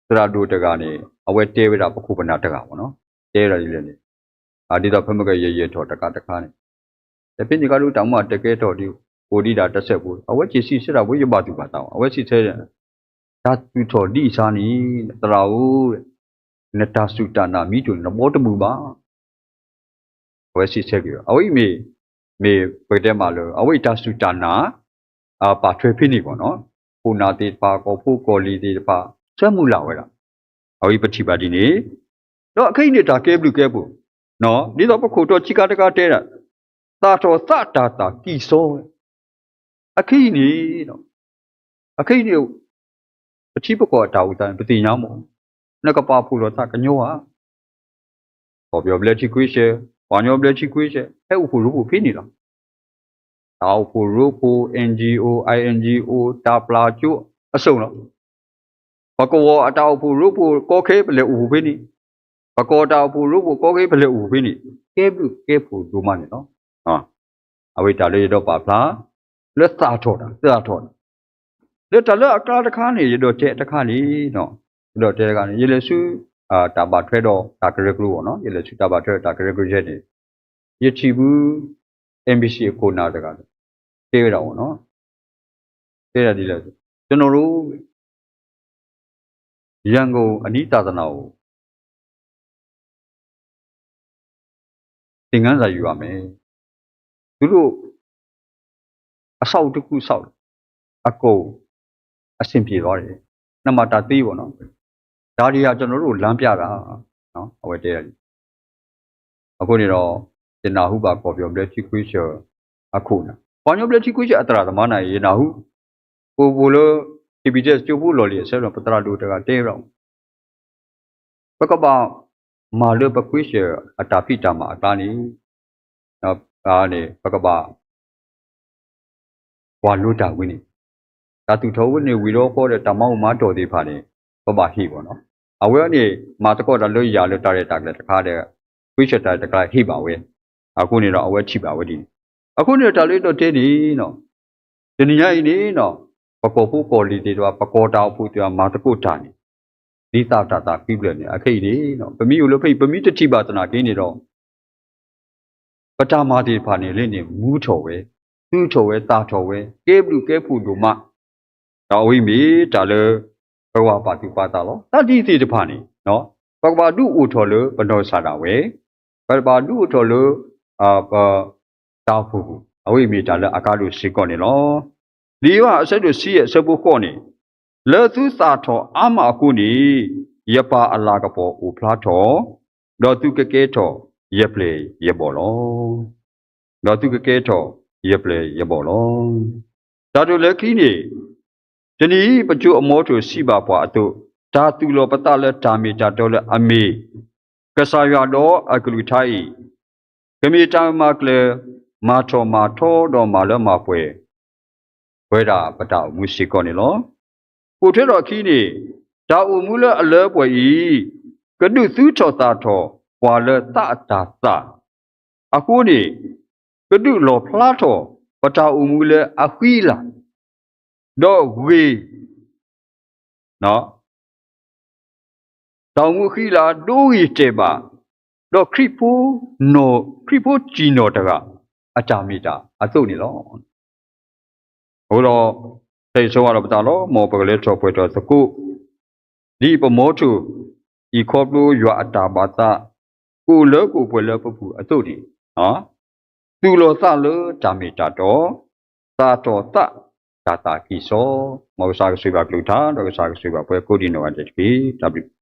သရၣ်ဒိၣ်တဂၤန့ၣ် အဝဲတဲဝဲဒၣ်ပခိၣ်ပနၢ်တဂၤဘၣ်နီၤ, တဲဝဲဒၣ်ဒ်လဲၣ်န့ၣ်, ဒ်သိးဖဲမ့ၢ်ကယယဲၢ်ထီၣ်တခါတခါန့ၣ်, ဒီးဖဲန့ၣ်ကဒီးတၢ်မူအတကဲထီၣ်ဒံး အိၣ်ဒံးဒၣ်တစဲးဖိ, အဝဲစံးဆၢဒၣ်ဝဲယဘၣ်သူၣ်ဘၣ်သး, အဝဲစံးဆၢ တၢ်သူၣ်ထီၣ်ဒ်အံၤန့ၣ် သရၣ်ဧၢ, နတၢ်စူၢ်တၢ်နာ်မံတိၢ်န့ၣ် နဘီတမုာ်ဘၣ်. အဝဲစံးဆၢက့ၤ အဝဲအံၤမ့ၢ် မ့ၢ်ပကတဲမးလၢ အဝဲအံၤတၢ်စူၢ်တၢ်နာ် ပာ်ထွဲဖဲန့ၣ်ဘၣ်နီၤ, ခိၣ်နၢ်သ့ၣ်တဖၣ် ကီၢ်ဖိကီၢ်လံၤသ့ၣ်တဖၣ် ဆၢမုၢ်လၢ်ဝဲဒၣ်, အဝဲအံၤပထံၣ်ဘၣ်ဒ်န့ၣ်, ဒီးအခဲအံၤန့ၣ်တၢ်ကဲဘျုးကဲဖှိၣ်, ဒ်သိးပခိၣ်တီဆံးခါတခါတဲဒၣ်, သၣ်ထီၣ်သးတၢ်သၣ်ကံၢ်စီဝဲ, အခဲအံၤန့ၣ် အခဲအံၤန့ၣ် ပထံပကီၢ်အတၢ်အိၣ်သးန့ၣ် ပသ့ၣ်ညါမး, နကပာ်ဖှိၣ်လီၤသးကညီဧါ, ကီၢ်ပယီၤဘျၢထံခွ့ဆၢ, ပှၤကညီဘျၢထံခွ့ဆၢ ဟဲအိၣ်ဖှိၣ်ရိဖှိၣ်ဖဲန့ၣ်လီၤ. တၢ်အိၣ်ဖှိၣ်ရိဖှိၣ် NGO, INGO တၢ်ပျၢ်ကၠိအစိၣ်လီၤ. ပကဝီၤအတၢ်အိၣ်ဖှိၣ်ရိဖှိၣ်ကီခဲ ပလဲၤအိၣ်ဖှိၣ်ဖဲန့ၣ်, ပကီၢ်တၢ်အိၣ်ဖှိၣ်ရိဖှိၣ်ကီခဲ ပလဲၤအိၣ်ဖှိၣ်ဖဲန့ၣ်, ကဲဘျုးကဲဖှိၣ်ဒိၣ်မးန့ၣ်လီၤ. အဝဲတၢ်လၢယအဲၣ်ဒိးပာ်ဖျါ လၢသၣ်ထီၣ်တၢ် သၣ်ထီၣ်တၢ်, လၢတၢ်လၢအကျါတခါန့ၣ် ယအဲၣ်ဒိးတဲတခါန့ၣ်, ယအဲၣ်ဒိးတဲတခါန့ၣ် ယလဲၤဆူ တၢ်ဘၣ်ထွဲဒီးတၢ်ကရၢကရိအဂီၢ်နီၤ, ယလဲၤဆူတၢ်ဘၣ်ထွဲဒီးတၢ်ကရၢကရိယဲန့ၣ်, ယထံၣ်ဘု NBC အခိၣ်နၢ်တဂၤ တဲဝဲဒၣ်အီၤနီၤ, တဲဒၣ်ဒ်လဲၣ်, ကျွန်တော်တို့ ရန်ကုန်အနည်းသာသနာကို သင်ခန်းစာယူရမယ်. သူတို့ အဆောက်အဦးတစ်ခုဆောက်တယ်. အကုန်အဆင်ပြေသွားတယ်. နမတၤသ့ပေါ့နော်. ဒါတွေကကျွန်တော်တို့လမ်းပြတာနော်. အဝဲတဲတယ်. အဃိန့ၣ်ဒီး ယနၢ်ဟူဘၣ်ကီၢ်ပယီၤဘျၢထံခွ့ဆၢအခိၣ်နၢ်, ပှၤကညီဘျၢထံခွ့ဆၢအသရၣ်သမါနၢ်အံၤ ယနၢ်ဟူ အိၣ်ဖှိၣ်လၢ KBTS ကၠိဖိလီၢ်လံၤအဆၢဒီး ပသရၣ်ဒိၣ်တဂၤတဲဝဲဒၣ် ပကဘၣ်မၤလၢပခွ့ဆၢအတၢ်ဖံးတၢ်မၤအကျါန့ၣ်, န့ၣ် ပကဘၣ် ကွၢ်လိတၢ်ဝံၤန့ၣ်, တၢ်သူၣ်ထီၣ်ဝဲန့ၣ်ဝံၤဒီးဃီဒီး တၢ်မၤအိၣ်မၤတီၢ်သ့ၣ်တဖၣ်န့ၣ် ပဘၣ်ဟ့ၣ်ဘၣ်နီၤ. အဝဲန့ၣ် မၤသကိးတၢ်လၢယၤလၢတၢ်ရဲၣ်တၢ်ကျဲၤတခါဒီး ခွ့ဆၢတၢ်ရဲၣ်တၢ်ကျဲၤဟ့ၣ်ဘၣ်ဝဲ, အဃိန့ၣ်ဒီးအဝဲထံၣ်ဘၣ်ဝဲဒ်န့ၣ်, အဃိန့ၣ်ဒီးတၢ်လၢယအဲၣ်ဒိးတဲန့ၣ်နီၤ, တနံၤညါအံၤန့ၣ်နီၤ, ပကီၢ်ဖိကီၢ်လံၤသ့ၣ်တဖၣ် ပကီၢ်တၢ်အိၣ်ဖှိၣ်သ့ၣ်တဖၣ်မၤသကိးတၢ်န့ၣ်, ဒ်သၣ်တၢ်သၣ်ဃံဖျၢၣ်န့ၣ် အခဲအံၤန့ၣ် ပမ့ၢ်အိၣ်လၢဖဲအံၤ ပမ့ၢ်တထံၣ်ဘၣ်သနာ်က့န့ၣ်ဒီး ပတၢ်မၤသ့ၣ်တဖၣ်န့ၣ်လၢန့ၣ် မူထီၣ်ဝဲ, သုထီၣ်ဝဲ, သၣ်ထီၣ်ဝဲ, ကဲဘျုးကဲဖှိၣ်ဒိၣ်မး, ဒီးအဝဲအံၤမ့ၢ်တၢ်လၢ ပကဘၣ်ပာ်သူၣ်ပာ်သးလီၤ. တၢ်ဒ်သ့ၣ်တဖၣ်န့ၣ် ပကဘၣ်ဒုးအိၣ်ထီၣ်လၢပနီၢ်ကစၢ်ဒၣ်ဝဲ, ပဘၣ်ဒုးအိၣ်ထီၣ်လၢ ပ တၢ်အိၣ်ဖှိၣ်ပူၤ, အဝဲအံၤမ့ၢ်တၢ်လၢအကါဒိၣ်စ့ၢ်ကီးန့ၣ်လီၤ. လံာ်ယိၤဟၣ်အဆၢဒိၣ်ဆံယဲၢ်အဆၢဖိဃိးန့ၣ်, လၢသုသၣ်ထီၣ်အါမးအဃိန့ၣ်, ယပၢ်အလၤကပီၤအိၣ်ဖျါထီၣ်, ဒီးသုကကဲထီၣ်ယပျဲၢ်ယဘီၣ်လီၤ. ဒီးသုကကဲထီၣ်ယပျဲၢ်ယဘီၣ်လီၤ. တၢ်တိၢ်လၢခံန့ၣ်, တနံၤအံၤ ပကၠိအမီထိၣ်စံးဘၣ်ပှၤအသိး, တၢ်သူၣ်လီၤပသးလၢတၢ်မ့ၢ်တၢ်တီလၢအမ့ၢ် ကစၢ်ယွၤဒီးအကလုၢ်ကထါအံၤ, ကမ့ၢ်တၢ်မၤကျၢၤ မၤထီၣ်မၤထီဒီးမၤလၢမၤပှဲၤ ပဝဲဒၣ်ပတၢ်အိၣ်မူစ့ၢ်ကီးန့ၣ်လီၤ. အိၣ်ထွဲထီၣ်အခံန့ၣ်, တၢ်အိၣ်မူလၢအလၢပှဲၤအံၤ, ကဒုးသုးထီၣ်သၣ်ထီၣ်ပှၤလၢသးအတၢ်သၣ်အဃိန့ၣ်, ကဒုးလီၣ်ဖျါထီၣ်ပတၢ်အိၣ်မူလၢအဃံလၤ, ဒီးဂ့ၤ တၢ်အိၣ်မူဃံလၤ ဒိဂ့ၤတဲာ်ဘၣ်, ဒီးခရံာ်ဖိနီၢ် ခရံာ်ဖိစံၣ်နီၣ်တဂၤ အတၢ်မ့ၢ်တၢ်အသိးန့ၣ်လီၤ. အဃိဒီး, တၢ်အံၤဆိဝဲဒီးပသးလီၤ, မ်ပကလဲၤထီၣ်ပှဲၤထီၣ်သကိး, ဒ်ပမီထိၣ်အံၤခီဖျိယွၤအတၢ်ဘၣ်သး ကအိၣ်လၢကအိၣ်ပှဲၤလၢပပူၤအသိးန့ၣ်, သူၣ်လီၤသးလၢတၢ်မ့ၢ်တၢ်တီ, သၣ်ထီၣ်သးတၢ်သးကံၢ်စီ, မ်ကစၢ်ကဆိၣ်ဂ့ၤဘၣ်ကလုၢ်ကထါ ဒီးကစၢ်ကဆိၣ်ဂ့ၤဘၣ်ပှၤကိးဒံးနီၢ်ဂၤဒဲးတက့ၢ်. တၢ်ဘျုး